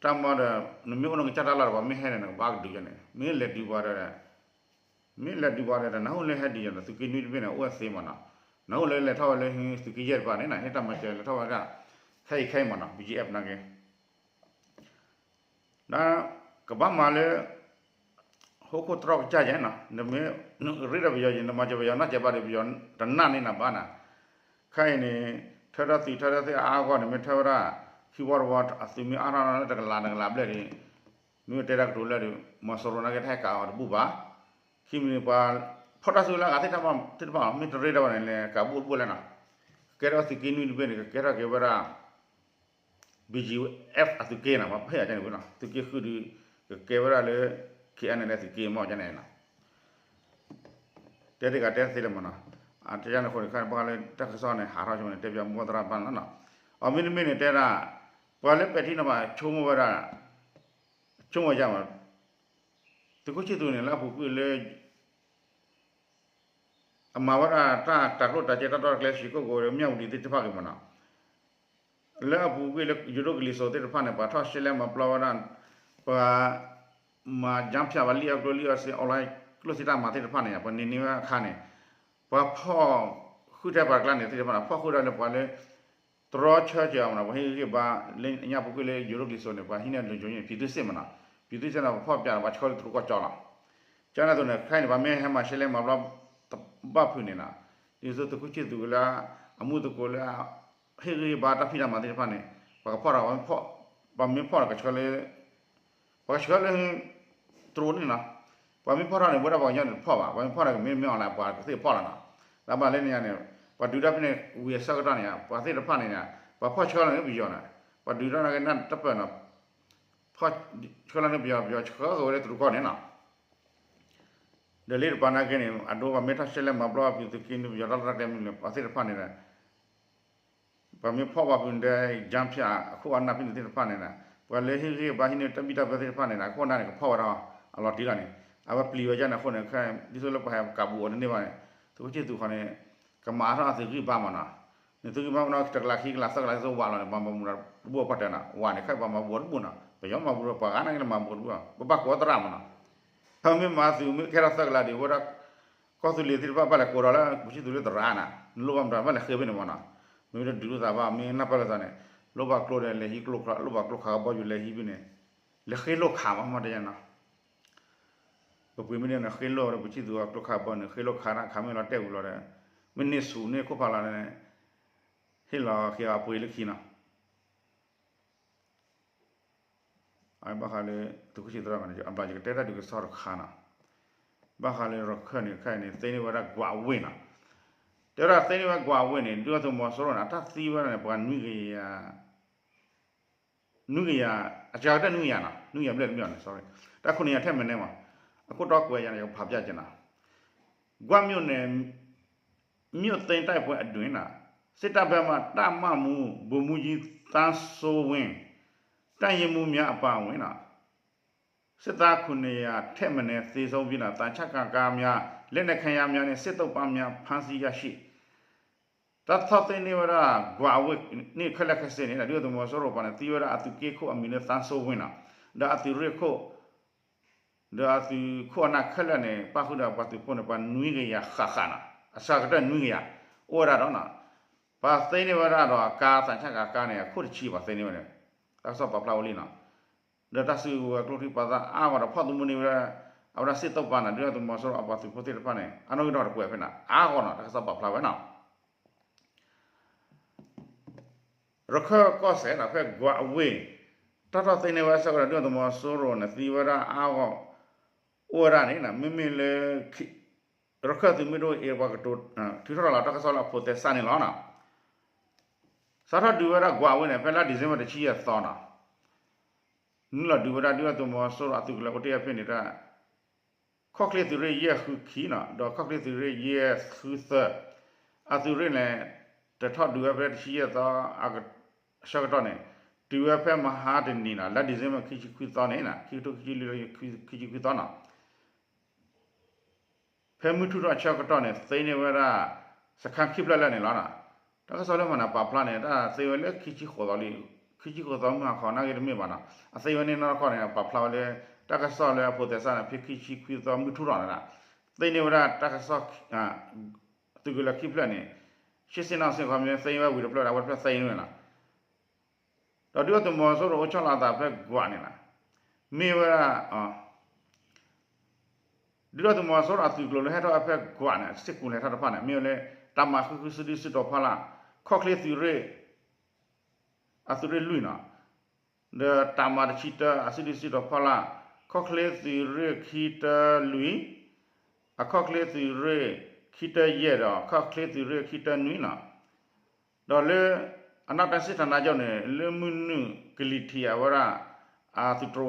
တၢ်မၤဒီး နမ့ၢ်အိၣ်နကစၢ်တၢ်လီၢ်ဒီး ပှၤမ့ၢ်ဟဲန့ၣ် နကဘၣ်ကဒုးယၤန့ၣ် မ့ၢ်လဲၤဒုးပှၤဒီး မ့ၢ်လဲၤဒုးပှၤဒီး နၢ်ဟူလၢဟဲဒုးယၤန့ၣ် သုးက့နွံတဘ့ၣ်န့ၣ် အိၣ်ဝဲသ့မးနီၤ, နၢ်ဟူလၢလဲၤထီၣ်ဝဲလၢသုးက့ယဲၢ်တပၤန့ၣ် ဟ့ၣ်တၢ်မၤစၢၤလဲၤထီၣ်ဝဲဒၣ် ခဲအံၤခဲအံၤမးနီၤ ဘံၣ်အဲၣ်နာ်က့ ဒီးကဘၣ်မၤလၢ ဟီၣ်ခိၣ်တြီၢ်ကစၢ်ယဲနီၤ, နမ့ၢ်ရ့ဒီးပယီၤယဲ နမၤစၢၤပယီၤနီတစဲးဘၣ်ဒီး ပယီၤတနာ်န့ၢ်နၤဘၣ်နီၤ, ခဲအံၤန့ၣ် ထၢထီၣ်သုးထၢထီၣ်သုးအါအါဂီၢ်န့ၣ် မ့ၢ်ထၢဝဲဒၣ် ခံဝီတဝီအသုးမ့ၢ်အါထီၣ်လၢတကလးတကလးဘျဲၣ်ဒီး မ့ၢ်တဲတၢ်ကတိၤလၢဒီး မီၤစိရိၤနာ်က့တဟဲကးအီၤတဘူၣ်ဘၣ်. ခံမံၤန့ၣ် ပှၤဖီၣ်တၢ်စုလၢအဂၤသ့ၣ်တဖၣ် မ့ၢ်တရ့ဒၣ်ဘၣ်န့ၣ် လဲၤကးဘူၣ်တဘူၣ်လဲၣ်နီၤ. ကကဲထီၣ်သုးက့နွံတဘ့ၣ်န့ၣ် ကကဲထီၣ်က့ၤဝဲဒၣ် ဘံၣ်ယံၣ်အဲၣ်ဖ် အသုးက့နီၤ ပှၤဖဲအံၤန့ၣ်ဝဲနီၤ သုးက့ဃုဒီး ကကဲဝဲဒၣ်လၢ ခ့ၣ်အဲၣ်နဲၣ်လၢသုးက့မ့ၢ်န့ၣ်နီၤ. တဲတ့ၢ်ကးတဲသ့လၢမ့ၢ်နီၤ. အတဲယါန့ၣ်အဃိန့ၣ် ခဲန့ၣ်ဘၣ်ဃးလၢတၢ်ကစီၣ်န့ၣ် ဟးထီၣ်ဆိန့ၣ် တဲပၠးမိၢ်သရၣ်တဖၣ်န့ၣ်လီၤနီၤ. အမ့တမ့ၢ်န့ၣ်တဲဒၣ် ပှၤလၢပဲာ်ထံနီၤဖးဆိကမိၣ်ဝဲဒၣ် ဆိကမိၣ်ယါမး သုးခိၣ်ဆံၣ်သူးန့ၣ် လၢအပူၤကွံာ်လၢ အမၤဝဲဒၣ်တၢ်တၤကျိၣ်တၤစ့တၢ်တီတၢ်ကျဲ ရွှေကုက္ကို မၠၣ်ဝတံၤသ့ၣ်တဖၣ်ဂ့ၤမ့ၢ်နီၤ. လၢအပူၤကွံာ်လၢယိၤဒိၣ်ကလံၤစိးသ့ၣ်တဖၣ်န့ၣ် ပှၤထီၣ်ရှဲလဲမၤပျီဝဲဒၣ် ပှၤ မၤကၠါဖၠး ပှၤလံၣ်အီၣ်ကျိၣ်လံၣ်အီၣ်စ့ online ကျိၣ်စ့တၢ်မၤသ့ၣ်တဖၣ်န့ၣ် ပှၤန့ၢ်န့ၢ်ဝဲအခါန့ၣ် ပှၤဖီၣ်ဃုာ်ထဲပှၤတကျါန့ၣ်သ့ၣ်တဖၣ်န့ၣ် ဖီၣ်ဃုာ်ဒၣ်လၢပှၤလၢ တြီဆၢက့ၤအီၤမ့ၢ်နီၤ ပှၤဟ့ၣ်ဂံၢ်ဟ့ၣ်ဘါလၢညါပူၤကွံာ�ာ်လၢယိၤဒိၣ်ကလံၤစိးန့ၣ် ပှၤဟံးန့ၢ်လိၤကၠိန့ၣ် ပြည်သူ့စစ်မ့ၢ်နီၤ ပြည်သူ့စစ်န့ၣ် ပှၤဖီၣ်ပၠးဒီးပှၤဆှၢလၢတြီကီၢ်ကၠီလီၤ. ကန့ၣ်အသိးန့ၣ် ခဲအံၤန့ၣ် ပှၤမ့ၢ်ဟဲမၤရှဲလဲမၤပျီတဘၣ်ဖုးန့ၣ်နီၤ ဒ်သိးသုးခိၣ်ဆံၣ်သူးလၢ အမူသကိးလၢ ဟ့ၣ်ဂံၢ်ဟ့ၣ်ဘါတၢ်ဖံးတၢ်မၤသ့ၣ်တဖၣ်န့ၣ် ပှၤကဖီၣ်ဒီး ပှၤမ့ၢ်ဖီၣ်ဒီးကဆှၢလၢ ပှၤကဆှၢလၢ တြီန့ၣ်နီၤ ပှၤမ့ၢ်ဖီၣ်ထီၣ်န့ၣ် ဝဲဒၣ်ပှၤကညီန့ၣ်တဖီၣ်ဘၣ် ပှၤမ့ၢ်ဖီၣ်ဒီးကမ့ၢ်မ့ၢ်အီၤလၢပှၤကသ့ၣ်ဖီၣ်လီၤနီၤ. တၢ်ဘၣ်လၢန့ၣ်ညါန့ၣ် ပှၤဒုးတၢ်ဖဲန့ၣ် ဝံၤအဆၢကတီၢ်န့ၣ် ပှၤသ့ၣ်တဖၣ်န့ၣ် ပှၤဖီၣ်ဆှၢလီၤန့ၣ်ပယီၤန့ၣ် ပှၤဒုးတၢ်နာ်က့နၢ်တပၢၢ်နီၤ ဖီၣ်ဆှၢလီၤန့ၣ်ပယီၤ ပယီၤဆှၢက့ၤဝဲလၢတြီကီၢ်န့ၣ်နီၤ ဒီးလၢတပၤနာ်က့န့ၣ် အဒိပှၤမ့ၢ်ထီၣ်ရှဲလဲမၤပျီအပူၤသုးက့နွံပယီၤတၢ်လီၢ်တၢ်ကျဲမ့ၢ်လၢပှၤသ့ၣ်တဖၣ်န့ၣ် ပှၤမ့ၢ်ဖီၣ်ဘၣ်ဖုးန့ၣ် ကၠါဖၠး အခိၣ်အနၢ်ဖဲန့ၣ်သ့ၣ်တဖၣ်န့ၣ် ပှၤလၢဟ့ၣ်ဂံၢ်ဟ့ၣ်ဘါဟံးန့ၢ်တၢ်ဘံၣ်တၢ်ဘၢသ့ၣ်တဖၣ်န့ၣ် အခိၣ်အနၢ်န့ၣ် ကဖီၣ်ဝဲဒၣ်အလီၤတံၢ်လီၤန့ၣ် အဝဲပျံၤဝဲဒ်န့ၣ်အဃိန့ၣ် ခဲဒ်သိးလၢပှၤဟဲကးဘူးအီၤတန့ၢ်ဘၣ်န့ၣ် သုးခိၣ်ဆံၣ်သူးဃီန့ၣ် ကမၤထီၣ်အသုးဂံၢ်ဘါမ့ၢ်နီၤ န့ၣ်သုးဂံၢ်ဘါမ့ၢ်နီၤ တကလးခံကလးသၢကလးသၢဝးလီၤန့ၣ် ပှၤမၤဘူးဒီးတဘိပှၤတဲနီၤ ဝးန့ၣ်ခဲအံၤပှၤမၤဘူးတဘိနီၤ ပယီၤမၤဘူးဒီးပှၤဂၤနာ်က့လၢမၤဘူးတဘိ ပဘၣ်ကိးသရၣ်မ့ၢ်နီၤ ဖဲမ့ၢ်မၤသုးမ့ၢ်ကဲထီၣ်သၢကလးဒံး ဝဲဒၣ် ကီၢ်သူလ့ၤသ့ၣ်တဖၣ်ဘၣ်လဲၤကိးဒီးလၢ ပူၤဆံၣ်သူးလ့ၤသရၣ်နၤ နလိၣ်ဘၣ်မတၤဘၣ်လဲၤဃ့ဖဲန့ၣ်မ့ၢ်နီၤ မ့ၢ်ဝဲဒၣ်ဒုးလိာ်သးဘၣ် မ့ၢ်နၢ်ပၢၢ်လိာ်သးန့ၣ် လိၣ်ဘၣ်ကျိဒီးလဲၤဟံးကျိခး လိၣ်ဘၣ်ကျိခးကဘီယူၤလဲၤဟံးဖဲန့ၣ် လဲၤဃ့လိၣ်ခးမးမ့ၢ်တဲယါနီၤ ပပှ့ၤမ့ၢ်န့ၣ် ဃ့လိၣ်ဒီးပူၤဆံၣ်သူးအကျိခးကဘီန့ၣ် ဃ့လိၣ်ခးတၢ်ခးမ့ၢ်လီၤတဲာ်ဝံၤလီၤဒီး မ့ၢ်န့ၢ်ဆူၣ်န့ၢ်ခိၣ်ဖးလီၤန့ၣ် ဟ့ၣ်လီၤက့ၤအပှ့ၤလၢခံနီၤ ဘၣ်ဃးလၢ သုးခိၣ်ဆံၣ်သူး အဘျီယကတဲတၢ်ဒုးကစီၣ်တခါနီၤ ဘၣ်ဃးလၢရခၢၣ်န့ၣ် ခဲအံၤန့ၣ် သ့န့ၢ်ဝဲဒၣ်ကွးဝ့ၢ်နီၤ တဲဝဲဒၣ်သ့န့ၢ်ဝဲကွးဝ့ၢ်န့ၣ် ဒုၣ်ဒါသုးမီၤစိရိၤန့ၣ် အတၢ်သံဝဲဒၣ်န့ၣ် ပှၤနွံကယၤ နွံကယၤ အစှၤကတၢၢ်နွံကယၤနီၤ နွံကယၤဘျဲၣ်တမ့ၢ်အီၤန့ၣ် sorry တၢ်ခိၣ်နံၤယၤထဲမနုၤမး အခိၣ်တီကွဲးယၤန့ၣ် ယကဖးပျၢ်က့ၤနီၤ ကွးဝ့ၢ်န့ၣ် မြို့သိမ်းတိုက်ပွဲအတွင်း စစ်တပ်ဘက်မှ တပ်မမှူး ဗိုလ်မှူးကြီး သန်းစိုးဝင်း တပ်ရင်းမှူးများအပါအဝင် စစ်သား ခုနစ်ရာ ထက်မနည်း သေဆုံးပြီး သံချပ်ကားများ လက်နက်ခဲယမ်းများနှင့် စစ်သုံ့ပန်းများ ဖမ်းဆီးရရှိ တၢ်ထီၣ်သ့န့ၢ်ဝဲဒၣ် ကွးဝ့ၢ်န့ၣ်ခဲလၢာ်ခဲဆ့န့ၣ် ဒုၣ်ဒါသုးမီၤစိရိၤပှၤန့ၣ် သံဝဲဒၣ်အသုးက့ခိၣ်အမံၤလၢ သန်းစိုးဝင်း နီၤ ဒီးအသုးရ့ၣ်ခိၣ် ဒီးအသုးခိၣ်အနၢ်ခဲလၢာ်န့ၣ် ပၣ်ဃုာ်ဒီးပှၤသုးဖိန့ၣ် ပှၤနွံကယၤဃၣ်ဃၣ်နီၤ အစှၤကတၢၢ်နွံကယၤ အိၣ်ဝဲဒၣ်ဒီးနီၤ ပှၤသ့န့ၢ်ဝဲဒၣ်ဒီးအကါ သံချပ်ကား ကါန့ၣ် အခိၣ်တဆံဘၣ်သ့န့ၢ်ဝဲန့ၣ် တၢ်ကစီၣ်ပာ်ဖျါဝဲလံနီၤ ဒီးတၢ်စုကဝဲၤကျိချံမျိာ်သၣ်အါဂီၢ်ဒီးဖီၣ်သမူန့ၢ်ဝဲဒၣ် အဝဲဒၣ် စစ်သုံ့ပန်း နီၤ ဒုၣ်ဒါသုးမီၤစိရိၤအပှၤသုးဖိသ့ၣ်တဖၣ်န့ၣ် အနီၣ်ဂံၢ်ဒီးတကွဲးဖဲန့ၣ် အါဂီၢ်နီၤ တၢ်ကစီၣ်ပာ်ဖျါဝဲနီၤ ရခၢၣ်ကီၢ်စဲၣ်နီၤ ဖဲကွးဝ့ၢ် တၢ်ထီၣ်သ့န့ၢ်ဝဲအဆၢကတီၢ် ဒုၣ်ဒါသုးမီၤစိရိၤန့ၣ် သံဝဲဒၣ်အါဂီၢ် အိၣ်ဝဲဒၣ်န့ၣ် မ့မ့ၢ်လၢ ရခၢၣ်သုးမုၢ်ဒိၣ်အ့ၣ် ပှၤကတိၤထုးထီၣ်လီၤတၢ်ကစီၣ်လၢအဖိးသဲစးန့ၣ်လီၤနီၤ စးထီၣ်ဒုးဝဲဒၣ်ကွးဝ့ၢ်န့ၣ် ဖဲလါ December တဆံယဲၢ်သီနီၤ နုာ်လီၤဒုးဝဲဒၣ် ဒုၣ်ဒါသုးမီၤစိရိၤအသုးကလၢၤအိၣ်တ့ၢ်ဖဲန့ၣ် ခီၣ်ချ့သုးရ့ၣ်ယဲၢ်ဃုခံနီၤ ဒီးခီၣ်ချ့သုးရ့ၣ်ယဲၢ်ဃုသၢ အသုးရ့ၣ်န့ၣ် တထီၣ်ဒုးဝဲဖဲတဆံယဲၢ်သီ အဆၢကတီၢ်န့ၣ် တုၤဝဲဖဲမဟါတနံၤနီၤ လါ December ခံဆံခွံသီန့ၣ် ခံကထိခံဆံလွံၢ် ခံဆံခွံသီနီၤ ဖဲမုၢ်ထူၣ်ထီၣ်အဆၢကတီၢ်န့ၣ် သ့န့ၢ်ဝဲဒၣ် စခန်းခံဖျၢၣ်လၢာ်န့ၣ်လီၤ. တၢ်ကစီၣ်လၢမၤနၤပာ်ဖျါန့ၣ် တၢ်သ့ဝဲလၢခံဆံဃိးသီလံ, ခံဆံဃိးသီမုၢ်ဟါခီနာ်က့တမ့ၢ်ဘၣ်နီၤ. အသ့ဝဲန့ၣ်နီၢ်တခီန့ၣ် ပာ်ဖျါဝဲလၢ တၢ်ကစီၣ်လၢအဖိးသဲစးန့ၣ် ဖဲခံဆံခွံသီမုၢ်ထူၣ်ထီၣ်န့ၣ် သ့န့ၢ်ဝဲဒၣ်တၢ်ကစီၣ် သုးကလၢၤခံဖျၢၣ်န့ၣ် ရှေ့ဆင့်နောက်ဆင့် ခီမ့ၢ်သ့ဝဲဝံၤတဖျၢၣ်ဒီး အဝဲတဖျၢၣ်သ့န့ၢ်ဝဲနီၤ. ဒီးဒုၣ်ဒါသုးမီၤစိရိၤအိၣ်ဆီလီၤအသးဖဲကွးန့ၣ်နီၤ, မ့ၢ်ဝဲဒၣ် ဒုၣ်ဒါသုးမီၤစိရိၤအသုးကျိၤလၢဟဲထီၣ်ဖဲကွးန့ၣ် စ့ၢ်ကူၤလဲၤထီၣ်တဖၣ်န့ၣ် မ့ၢ်ဝဲလၢ တပ်မ ဃုဃု စစ်ဒုစစ်တောင်းဖလ ခီၣ်ချ့သုးရ့ၣ် အသုးရ့ၣ်လွံၢ်နီၤ, ဒီးတၢ်မၤတဆံတၢ အစုဒုးစုတီၤဖီလာ်, ခီၣ်ချ့သုးရ့ၣ်ခံတၢလွံၢ်, အခီၣ်ချ့သုးရ့ၣ်ခံတၢယဲၢ်ဒီး ခီၣ်ချ့သုးရ့ၣ်ခံတၢနွံနီၤ. ဒီးလၢ အနောက်တိုင်းစစ်ဌာနချုပ်န့ၣ် လၢမုၢ်နုာ်ကလံၤထံးအဝဲဒၣ် အသုးတြိၤ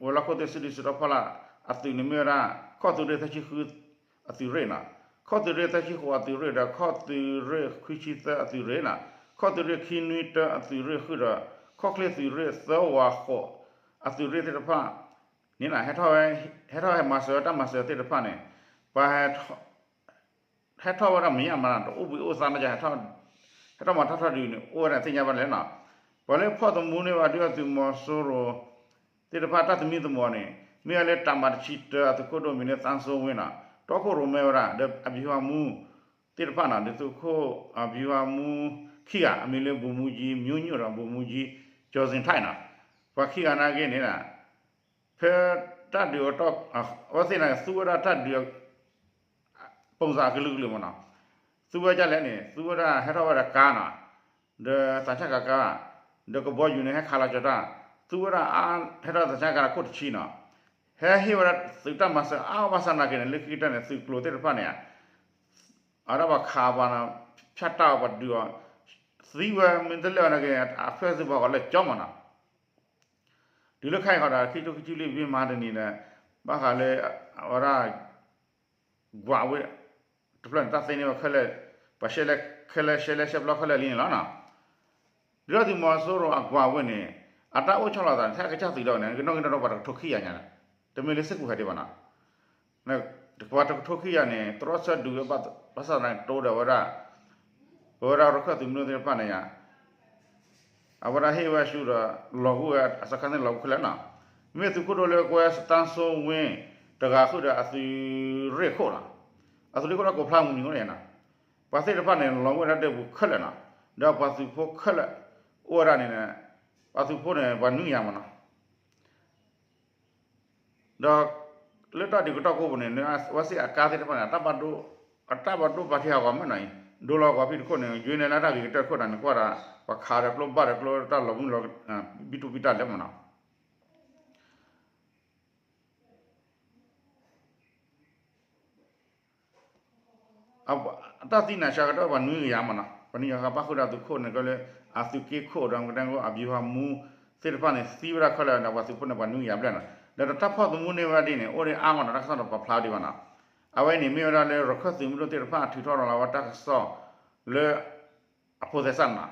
ဝဲၤလီၢ်ခိၣ်သ့ၣ် စုဒုးစုတီၤဖီလာ် အသုးန့ၣ်မ့ၢ်ဝဲဒၣ် ခီၣ်သုးရ့ၣ်သၢဆံဃုအသုးရ့ၣ်နီၤ, ခီၣ်သုးရ့ၣ်သၢဆံဃိးအသုးရ့ၣ်ဒီး ခီၣ်သုးရ့ၣ်ခွံဆံသၢအသုးရ့ၣ်နီၤ, ခီၣ်သုးရ့ၣ်ခံနွံတၢအသုးရ့ၣ်ဃုာ်ဒီး ခီၣ်ချ့သုးရ့ၣ်သၢဝးဃိးအသုးရ့ၣ်သ့ၣ်တဖၣ်န့ၣ် ဟဲထီၣ်ဟဲမၤစၢၤဝဲတၢ်မၤစၢၤသ့ၣ်တဖၣ်န့ၣ် ပှၤ ဟဲထီၣ်ဝဲဒၣ်မ့ၢ်ညါမး တအိၣ်ဘှံးအိၣ်သါနီၢ်ကီၢ် ဟဲထီၣ်မၤထီၣ်ထီၣ်ဒုးန့ၣ် အိၣ်ဝဲဒၣ်သ့ၣ်ညါဘၣ်လဲၣ်နီၤ. ပှၤလၢဖီၣ်သမူန့ၢ်ဝဲဒုးအသုးမီၤစိရိၤသ့ၣ်တဖၣ်တၢ်သမံသမိးန့ၣ် မ့ၢ်ဝဲလၢတၢ်မၤတဆံတၢအသုးခိၣ်ဒိၣ်မံၤလၢသန်းစိုးဝင်းနီၤ တီခိၣ်ရိၣ်မဲဝဲဒၣ် ဒီးအဗျူဟာမှူးသ့ၣ်တဖၣ်နီၤ ဒုးသုးခိၣ်အဗျူဟာမှူးခံဂၤ အမံၤလၢ ဗိုလ်မှူးကြီး မျိုးညွန့်ဒီး ဗိုလ်မှူးကြီး ကျော်ဇင်ထိုက်နီၤ ပှၤခံဂၤနာ်က့န့ၣ် ဖဲတၢ်ဒုးအတီၢ် အဝဲသ့ၣ်န့ၣ် သူဝဲဒၣ်တၢ်ဒုး ပုံစံအကလုာ်ကလုာ်မးနီၤ, သူဝဲဒၣ်လဲၣ်န့ၣ် သူဝဲဒၣ်ဟဲထီၣ်ဝဲဒၣ်ကါနီၤ, ဒီးသံချပ်ကာကား, ဒီးကဘီယူၤန့ၣ် ဟဲခးလီၤကၠီၤတၢ်, သူဝဲဒၣ်အါ ဟဲထီၣ်သံချပ်ကာကာခိၣ်တဆံနီၤ, ဟဲဟ့ၣ်ဝဲဒၣ်သုးတၢ်မၤစၢၤအါဘၣ်ဆၣ်နာ်က့န့ၣ် လၢခံကတၢၢ်န့ၣ် သုးကျိၤသ့ၣ်တဖၣ်န့ၣ် အဝဲဒၣ်ပှၤခးပှၤနီၤ, ဖၠၣ်တၢ်အီၤပှၤဒုးအီၤ, သံဝဲမ့ၢ်တလဲၣ်နာ်က့ အဖျၢၣ်သုးပှၤဂီၤလၢကၠီမးနီၤ တုၤလၢခဲအံၤဃီဒီး ခံကထိခံဆံလွံၢ် မ့ၢ်မဟါတနံၤဒီး ဘၣ်ဃးလၢ အဝဲဒၣ် ကွးဝ့ၢ် တဖျၢၣ်န့ၣ် တၢ်သ့န့ၢ်ဝဲခဲလၢာ် ပှၤရှဲလဲၣ်ခဲလၢာ် ရှဲလဲၣ်ရှဲပျီခဲလၢာ်လံန့ၣ်လီၤနီၤ. ဒုၣ်ဒါသုးမီၤစိရိၤအကွးဝ့ၢ်န့ၣ် အတၢ်အိၣ်ဆီလီၤသးန့ၣ် ထဲအကစၢ်သုးဒီးန့ၣ် ကနီၣ်ဂံၢ်နီၣ်ဒွးပှၤတကထိခံကယၤညါန့ၣ် တမ့ၢ်လၢစ့ၢ်ကီးဟဲဒံးဘၣ်နီၤ. ပှၤတကထိခံကယၤန့ၣ် တြီဆၢဒုးဝဲဘၣ်ဆၣ်သနာ်က့ တိဒီးဝဲဒၣ် ပဝဲဒၣ်ရခၢၣ်သုးမုၢ်ဒိၣ်သ့ၣ်တဖၣ်န့ၣ်ယါ အဝဲဒၣ်ဟ့ၣ်ဝဲဆူဒီး လီၤဂာ်ဝဲအစခါန့ၣ် လီၤဂာ်ခဲလၢာ်နီၤ. မ့ၢ်သုးခိၣ်ဒိၣ်လၢကွဲသန်းစိုးဝင်း တဂၤဃုာ်ဒီးအသုးရ့ၣ်ခိၣ်နီၤ. အသုးရ့ၣ်ခိၣ်ဒီး ကိးဖျါမုၢ်နံၤအဃိန့ၣ်နီၤ ပှၤသ့ၣ်တဖၣ်န့ၣ် လီၤဂာ်ဝဲဒၣ်ဒၢးပူၤခဲလၢာ်နီၤ. ဒီးပှၤသုးဖိခဲလၢာ် အိၣ်ဝဲဒၣ်န့ၣ် ပှၤသုးဖိန့ၣ် ပှၤနွံကယၤမးနီၤ. ဒီးလၢတၢ်ဒုးကတီၢ်ကိးပူၤန့ၣ် အဝဲသ့ၣ်အကါသ့ၣ်တဖၣ်န့ၣ် အတၢ်ဘၣ်ဒိဘၣ်ထံးဟးဂီၤမးနီၤအံၤ ဒိလီၤဂီၤဖဲတခိၣ်န့ၣ် ယွၤန့ၣ်လၢတၢ်ဂ့ၤကတၢၢ်ခိၣ်တၢ်န့ၣ် ကွၢ်ဒီး ပှၤခးဒီးကျိဘၣ်ဒီးကျိ တၢ်လီၤမုၢ်လီၤ ဘံတူၢ်ဘံတၢ်လဲၣ်မးနီၤ. အတၢ်သံန့ၣ် ဆၢကတီၢ်ပှၤနွံကယၤမးနီၤ, ပှၤနွံကယၤဃာ်ဘၣ်ဃုာ်ဒီးသုးခိၣ်န့ၣ်ကလၢ အသုးက့ခိၣ်ဒီးကတဲကီၢ် အဗျူဟာမှူးသ့ၣ်တဖၣ်န့ၣ် သံဝဲဒၣ်ခဲလၢာ်ဒီးပှၤသုးဖိန့ၣ် ပှၤနွံကယၤဘျဲၣ်နီၤ, ဒီးတၢ်ဖီၣ်သမူန့ၢ်ဝဲဒၣ်ဒ်န့ၣ် အိၣ်ဒံးအါမးနီၤ, တၢ်ကစီၣ်ဒီးပာ်ဖျါဒံးဘၣ်နီၤ, အဝဲန့ၣ်မ့ၢ်ဝဲဒၣ်လၢရခၢၣ်သုးမုၢ်ဒိၣ်သ့ၣ်တဖၣ်ထုးထီၣ်လီၤဝဲတၢ်ကစီၣ်လၢ အဖိသဲစးနီၤ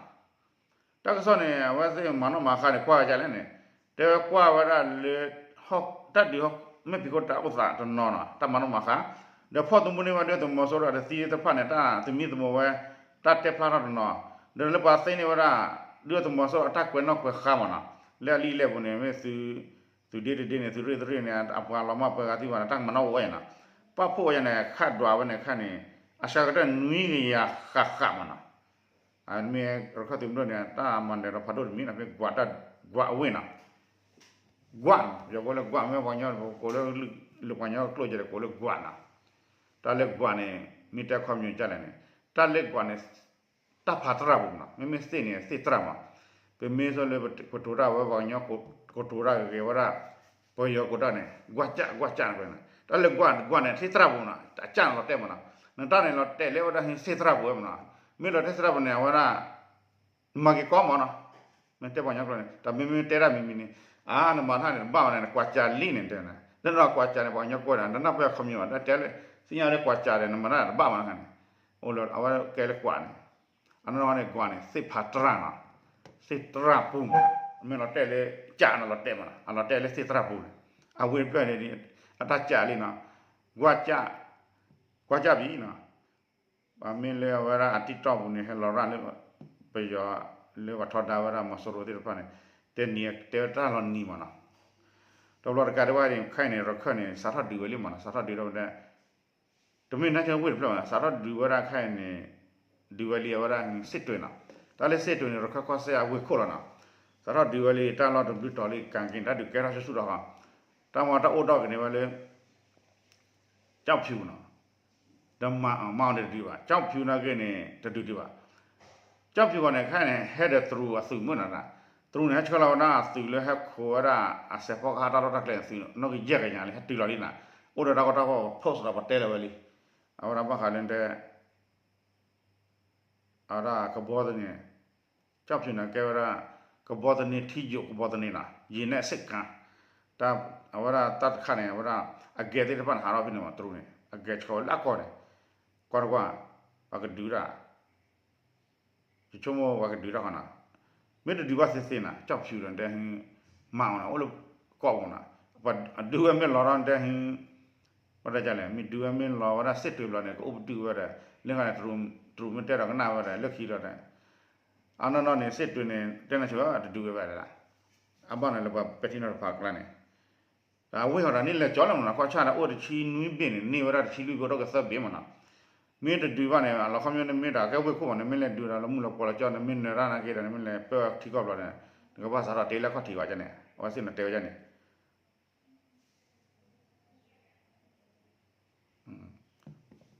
တၢ်ကစီၣ်န့ၣ် အဝဲသ့ၣ်မၤနီၣ်မၤဃါန့ၣ် ကွၢ်ဝဲဒ်လဲၣ်န့ၣ်, တဲဝဲကွၢ်ဝဲဒၣ်လၢ တၢ်ဒုး မ့ၢ်ဖံးခိၣ်တၢ်အိၣ်သးတနီၤနီၤ တၢ်မၤနီၣ်မၤဃါ, ဒီးဖီၣ်သမူန့ၢ်ဝဲဒုၣ်ဒါသုးမီၤစိရိၤအတသံသ့ၣ်တဖၣ်န့ၣ် တၢ်သမံသမိးဝဲ တၢ်တဲဖျါထီၣ်တနီၤ, ဒီးလၢပှၤသ့န့ၢ်ဝဲဒၣ် ဒုၣ်ဒါသုးမီၤစိရိၤအတၢ်ကွဲးနီၣ်ကွဲးဃါမးနီၤ, လၢအလံာ်လဲၢ်ပူၤန့ၣ် မ့ၢ်သုး သုးဒ့တဒ့န့ၣ် သုးရ့ၣ်တရ့ၣ်န့ၣ် အပှၤလီၤမၢ်ပှဲၤဂၤသံဘၣ်န့ၣ် တၢ်ကမၤနီၣ်ဝဲနီၤ, ပာ်ဖှိၣ်ဝဲန့ၣ် ခးဒွးဝဲန့ၣ်ခါန့ၣ် အစှၤကတၢၢ်နွံကယၤဃၣ်ဃၣ်မးနီၤ မ့ၢ်ရခၢၣ်သုးမုၢ်ဒိၣ်န့ၣ် တၢ်မၤနၢၤဒီးဖးဒိၣ်တမံၤနီၤ မ့ၢ်ကွးတၢ်ကွးအဝ့ၢ်နီၤ, ကွးနီၤ ယကိးလၢကွး မ့ၢ်ပှၤကညီကိးလၢ လၢပှၤကညီကျိာ်ကဲဒီးကိးလၢကွးနီၤ, တၢ်လၢကွးန့ၣ် မ့ၢ်တဲခီပညီကလဲၣ်န့ၣ် တၢ်လၢကွးန့ၣ် တၢ်ဖးတြၢ်ပူၤနီၤ မ့မ့ၢ်သ့ၣ်န့ၣ် သ့ၣ်တြၢ်မး, ပမ့ၢ်ဆိလၢပတိၤတၢ်ဝဲပှၤကညီ ကတိၤတၢ်ဂ့ၤဂ့ၤဝဲဒၣ် ပယီၤကိးတၢ်န့ၣ် ကွးကၠၢ်ကွးကၠၢ်န့ၣ် တၢ်လၢကွးကွးန့ၣ် သ့ၣ်တြၢ်ပူၤနီၤ အကၠၢ်န့ၣ်လီၤတဲာ်မးနီၤ, နတၢ်န့ၣ်လီၤတဲာ်လၢဝဲဒၣ်သ့ၣ်တြၢ်ပူၤဝဲမးနီၤ, မ့ၢ်လီၤတဲာ်သ့ၣ်တြၢ်ပူၤန့ၣ် အဝဲဒၣ် မၤက့ၤကီမးနီၤ, မ့ၢ်တဲပှၤကညီကျိာ်န့ၣ် တၢ်မ့မ့ၢ်တဲဒၣ်မံၤမံၤန့ၣ် အါ နမၤတၢ်န့ၣ်တဘၣ်ဘၣ်န့ၣ် နကွးကၠၢ်လံန့ၣ်တဲန့ၣ် တနီၤကွးကၠၢ်န့ၣ် ပှၤကညီကိးန့ၣ် တနီၤပှၤခီပညီဘၣ် တၢ်တဲလၢ သ့ၣ်ညါလၢကွးကၠၢ်န့ၣ် နမၤတၢ်တဘၣ်ဘၣ်န့ၣ်, အိၣ်လၢအဝဲကဲလၢကွးန့ၣ် အနီၢ်နီၢ်န့ၣ်ကွးန့ၣ် သ့ၣ်ဖးတြၢ်နီၤ, သ့ၣ်တြၢ်ပူၤမး, မ့ၢ်လီၤတဲာ်လၢကၠၢ်န့ၣ်လီၤတဲာ်မးနီၤ အလီၤတဲာ်လၢသ့ၣ်တြၢ်ပူၤန့ၣ်, အဝ့ၢ်တဖျၢၣ်န့ၣ် အတၢ်ကၠၢ်လံနီၤ, ကွးကၠၢ် ကွးကၠၢ်ပံၤနီၤ ပမ့ၢ်လၢအဝဲဒၣ်အ TikTok ပူၤန့ၣ် ဟဲလီၤရၣ်လၢ ပယီၤ လၢပှၤထီဒါဝဲဒၣ်မီၤစိရိၤသ့ၣ်တဖၣ်န့ၣ် တဲနံၤတဲဝဲတၢ်လီၤနံၤမးနီၤ, တဘျီတကးဒံးဘၣ်န့ၣ် ခဲအံၤန့ၣ် ရခၢၣ်န့ၣ် စးထီၣ်ဒုးဝဲလံမးနီၤ စးထီၣ်ဒုးဒီးဝဲဒၣ် တမ့ၢ်နါကဝ့ၢ်တဖျၢၣ်မး စးထီၣ်ဒုးဝဲဒၣ်ခဲအံၤန့ၣ် ဒုးဝဲလံအဝဲဒၣ် စစ်တွေ နီၤ, တၢ်လၢ စစ်တွေ န့ၣ် ရခၢၣ်ကီၢ်စဲၣ်အဝ့ၢ်ခိၣ်လီၤနီၤ, စးထီၣ်ဒုးဝဲလံတၢ်လီၢ်တဘျုးတီၤလံ ကၣ်က့ၤတၢ်ဒုးကဲထီၣ်ဆူၣ်ဆူၣ်ဒီးဃီ, တၢ်မၤတၢ်အိၣ်ဒီးကန့ၢ်ဝဲလၢ ကျောက်ဖြူ နီၤ, ဒီးမၤအီၤမၤအီၤန့ၣ်တဒုးဘၣ် ကျောက်ဖြူ နာ်က့န့ၣ် တဒုးဒံးဘၣ်, ကျောက်ဖြူ ဂီၢ်န့ၣ် ခဲအံၤန့ၣ် ဟဲဒီးတရူးအသုးမုၢ်နီၤ, တရူးန့ၣ် ဟဲဆှၢလီၤဝဲဒၣ်အသုးလၢဟဲခိးဝဲဒၣ် အစဲးဖီကဟၣ်တၢ်လီၢ်တၢ်ကျဲအသုး နီၣ်ဂံၢ်ယဲၢ်ကညးလံ ဟဲတုၤလီၤလံနီၤ, အိၣ်ဒီးတၢ်ကီတၢ်ခဲ post ဒီးပတဲလၢၤဝဲလံ, အဝဲဒၣ်ဘၣ်ဃးလၢတဲ အဝဲဒၣ်ကဘီသန့ၤ, ကၠီၣ်ဖၠူၣ်န့ၣ် ကဲဝဲဒၣ် ကဘီသန့ၤ ထံယိာ်ကဘီသန့ၤနီၤ ရေနက်ဆိပ်ကမ်း, အဝဲဒၣ်တၢ်တခါန့ၣ် အဝဲဒၣ် အဂဲၤသ့ၣ်တဖၣ်န့ၣ် ဟးထီၣ်ဖဲန့ၣ်မး တရူးန့ၣ် အဂဲၤဆှီဝဲလၢအကီၢ်န့ၣ်, ကွၢ်တကွၢ်, ပှၤကဒုးတၢ် ယဆိကမိၣ်ပှၤကဒုးတၢ်ဃီနီၤ, မ့ၢ်တဒုးဘၣ်သ့သ့နီၤ ကၠီၣ်ဖၠူၣ်ဒီးတဲဟ မၤအီၤနီၤ အိၣ်လၢကီၢ်ပူၤနီၤ, အဒုးဝဲမ့ၢ်လီၤဒီးတဲဟ ဝဲဒၣ်လဲၣ် မ့ၢ်ဒုးဝဲမ့ၢ်လီၤဝဲဒၣ်စ့ၣ်တွ့ဘျီန့ၣ် ကအိၣ်ပတုာ်ဝဲဒီး လၢဂၤန့ၣ် တရူးမ့ၢ်တဲဒီးကနၣ်ဝဲဒီး လၢခံဒီး အနီၢ်နီၢ်န့ၣ် စ့ၣ်တွ့န့ၣ် တဲနၤဆိဝဲတဒုးဝဲဘၣ်ဒၣ်, အဘၣ်န့ၣ်လၢပှၤပဲာ်ထံနီၤတဖးကျါန့ၣ် တၢ်ဝ့ၢ်ဟီဒီးန့ၣ်လဲၤကၠီလၢမနီၤ ကီၢ်ဆၣ်ဒီးအိၣ်တဆံနွံဘ့ၣ်န့ၣ် န့ၢ်ဝဲဒၣ်တဆံလွံၢ်ဘ့ၣ် အိၣ်ဒီးကသၢဘ့ၣ်မနီၤ, မ့ၢ်တဒုးဘၣ်န့ၣ် အလီၤခီပညီန့ၣ်မ့ၢ်တၢ်ကဲဝ့ၢ်ခိၣ်မးန့ၣ် မ့ၢ်လဲၤဒုးဒီးလၢမုၢ်လီၤပှီၤလီၤကၠီန့ၣ် မ့ၢ်နၢၤတၢ်နာ်က့ဒီးန့ၣ် မ့ၢ်လဲၤပၢဝဲထံကီၢ်ဘျီန့ၣ် နကဘၣ်စးထီၣ်တ့လၢခီၣ်ထံးဝဲန့ၣ် အဝဲသ့ၣ်န့ၣ်တဲဝဲန့ၣ် ဒီး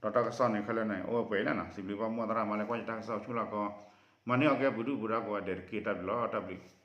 တၢ်ကစီၣ်န့ၣ်ခဲလၢာ်န့ၣ် အိၣ်ဝဲပှဲၤလံနီၤ စံးဘျုးဘၣ်မိၢ်သရၣ်မၤလၢကွၢ်ယတၢ်ကစီၣ်ဆူလီၢ်ကီ, မၤန့ၢ်အီၣ်ကဲပူၤဒုၣ်ပူၤဒါကိးဂၤဒဲးတက့ၢ် တၢ်ဘျုးလီၤ တၢ်ဘျုး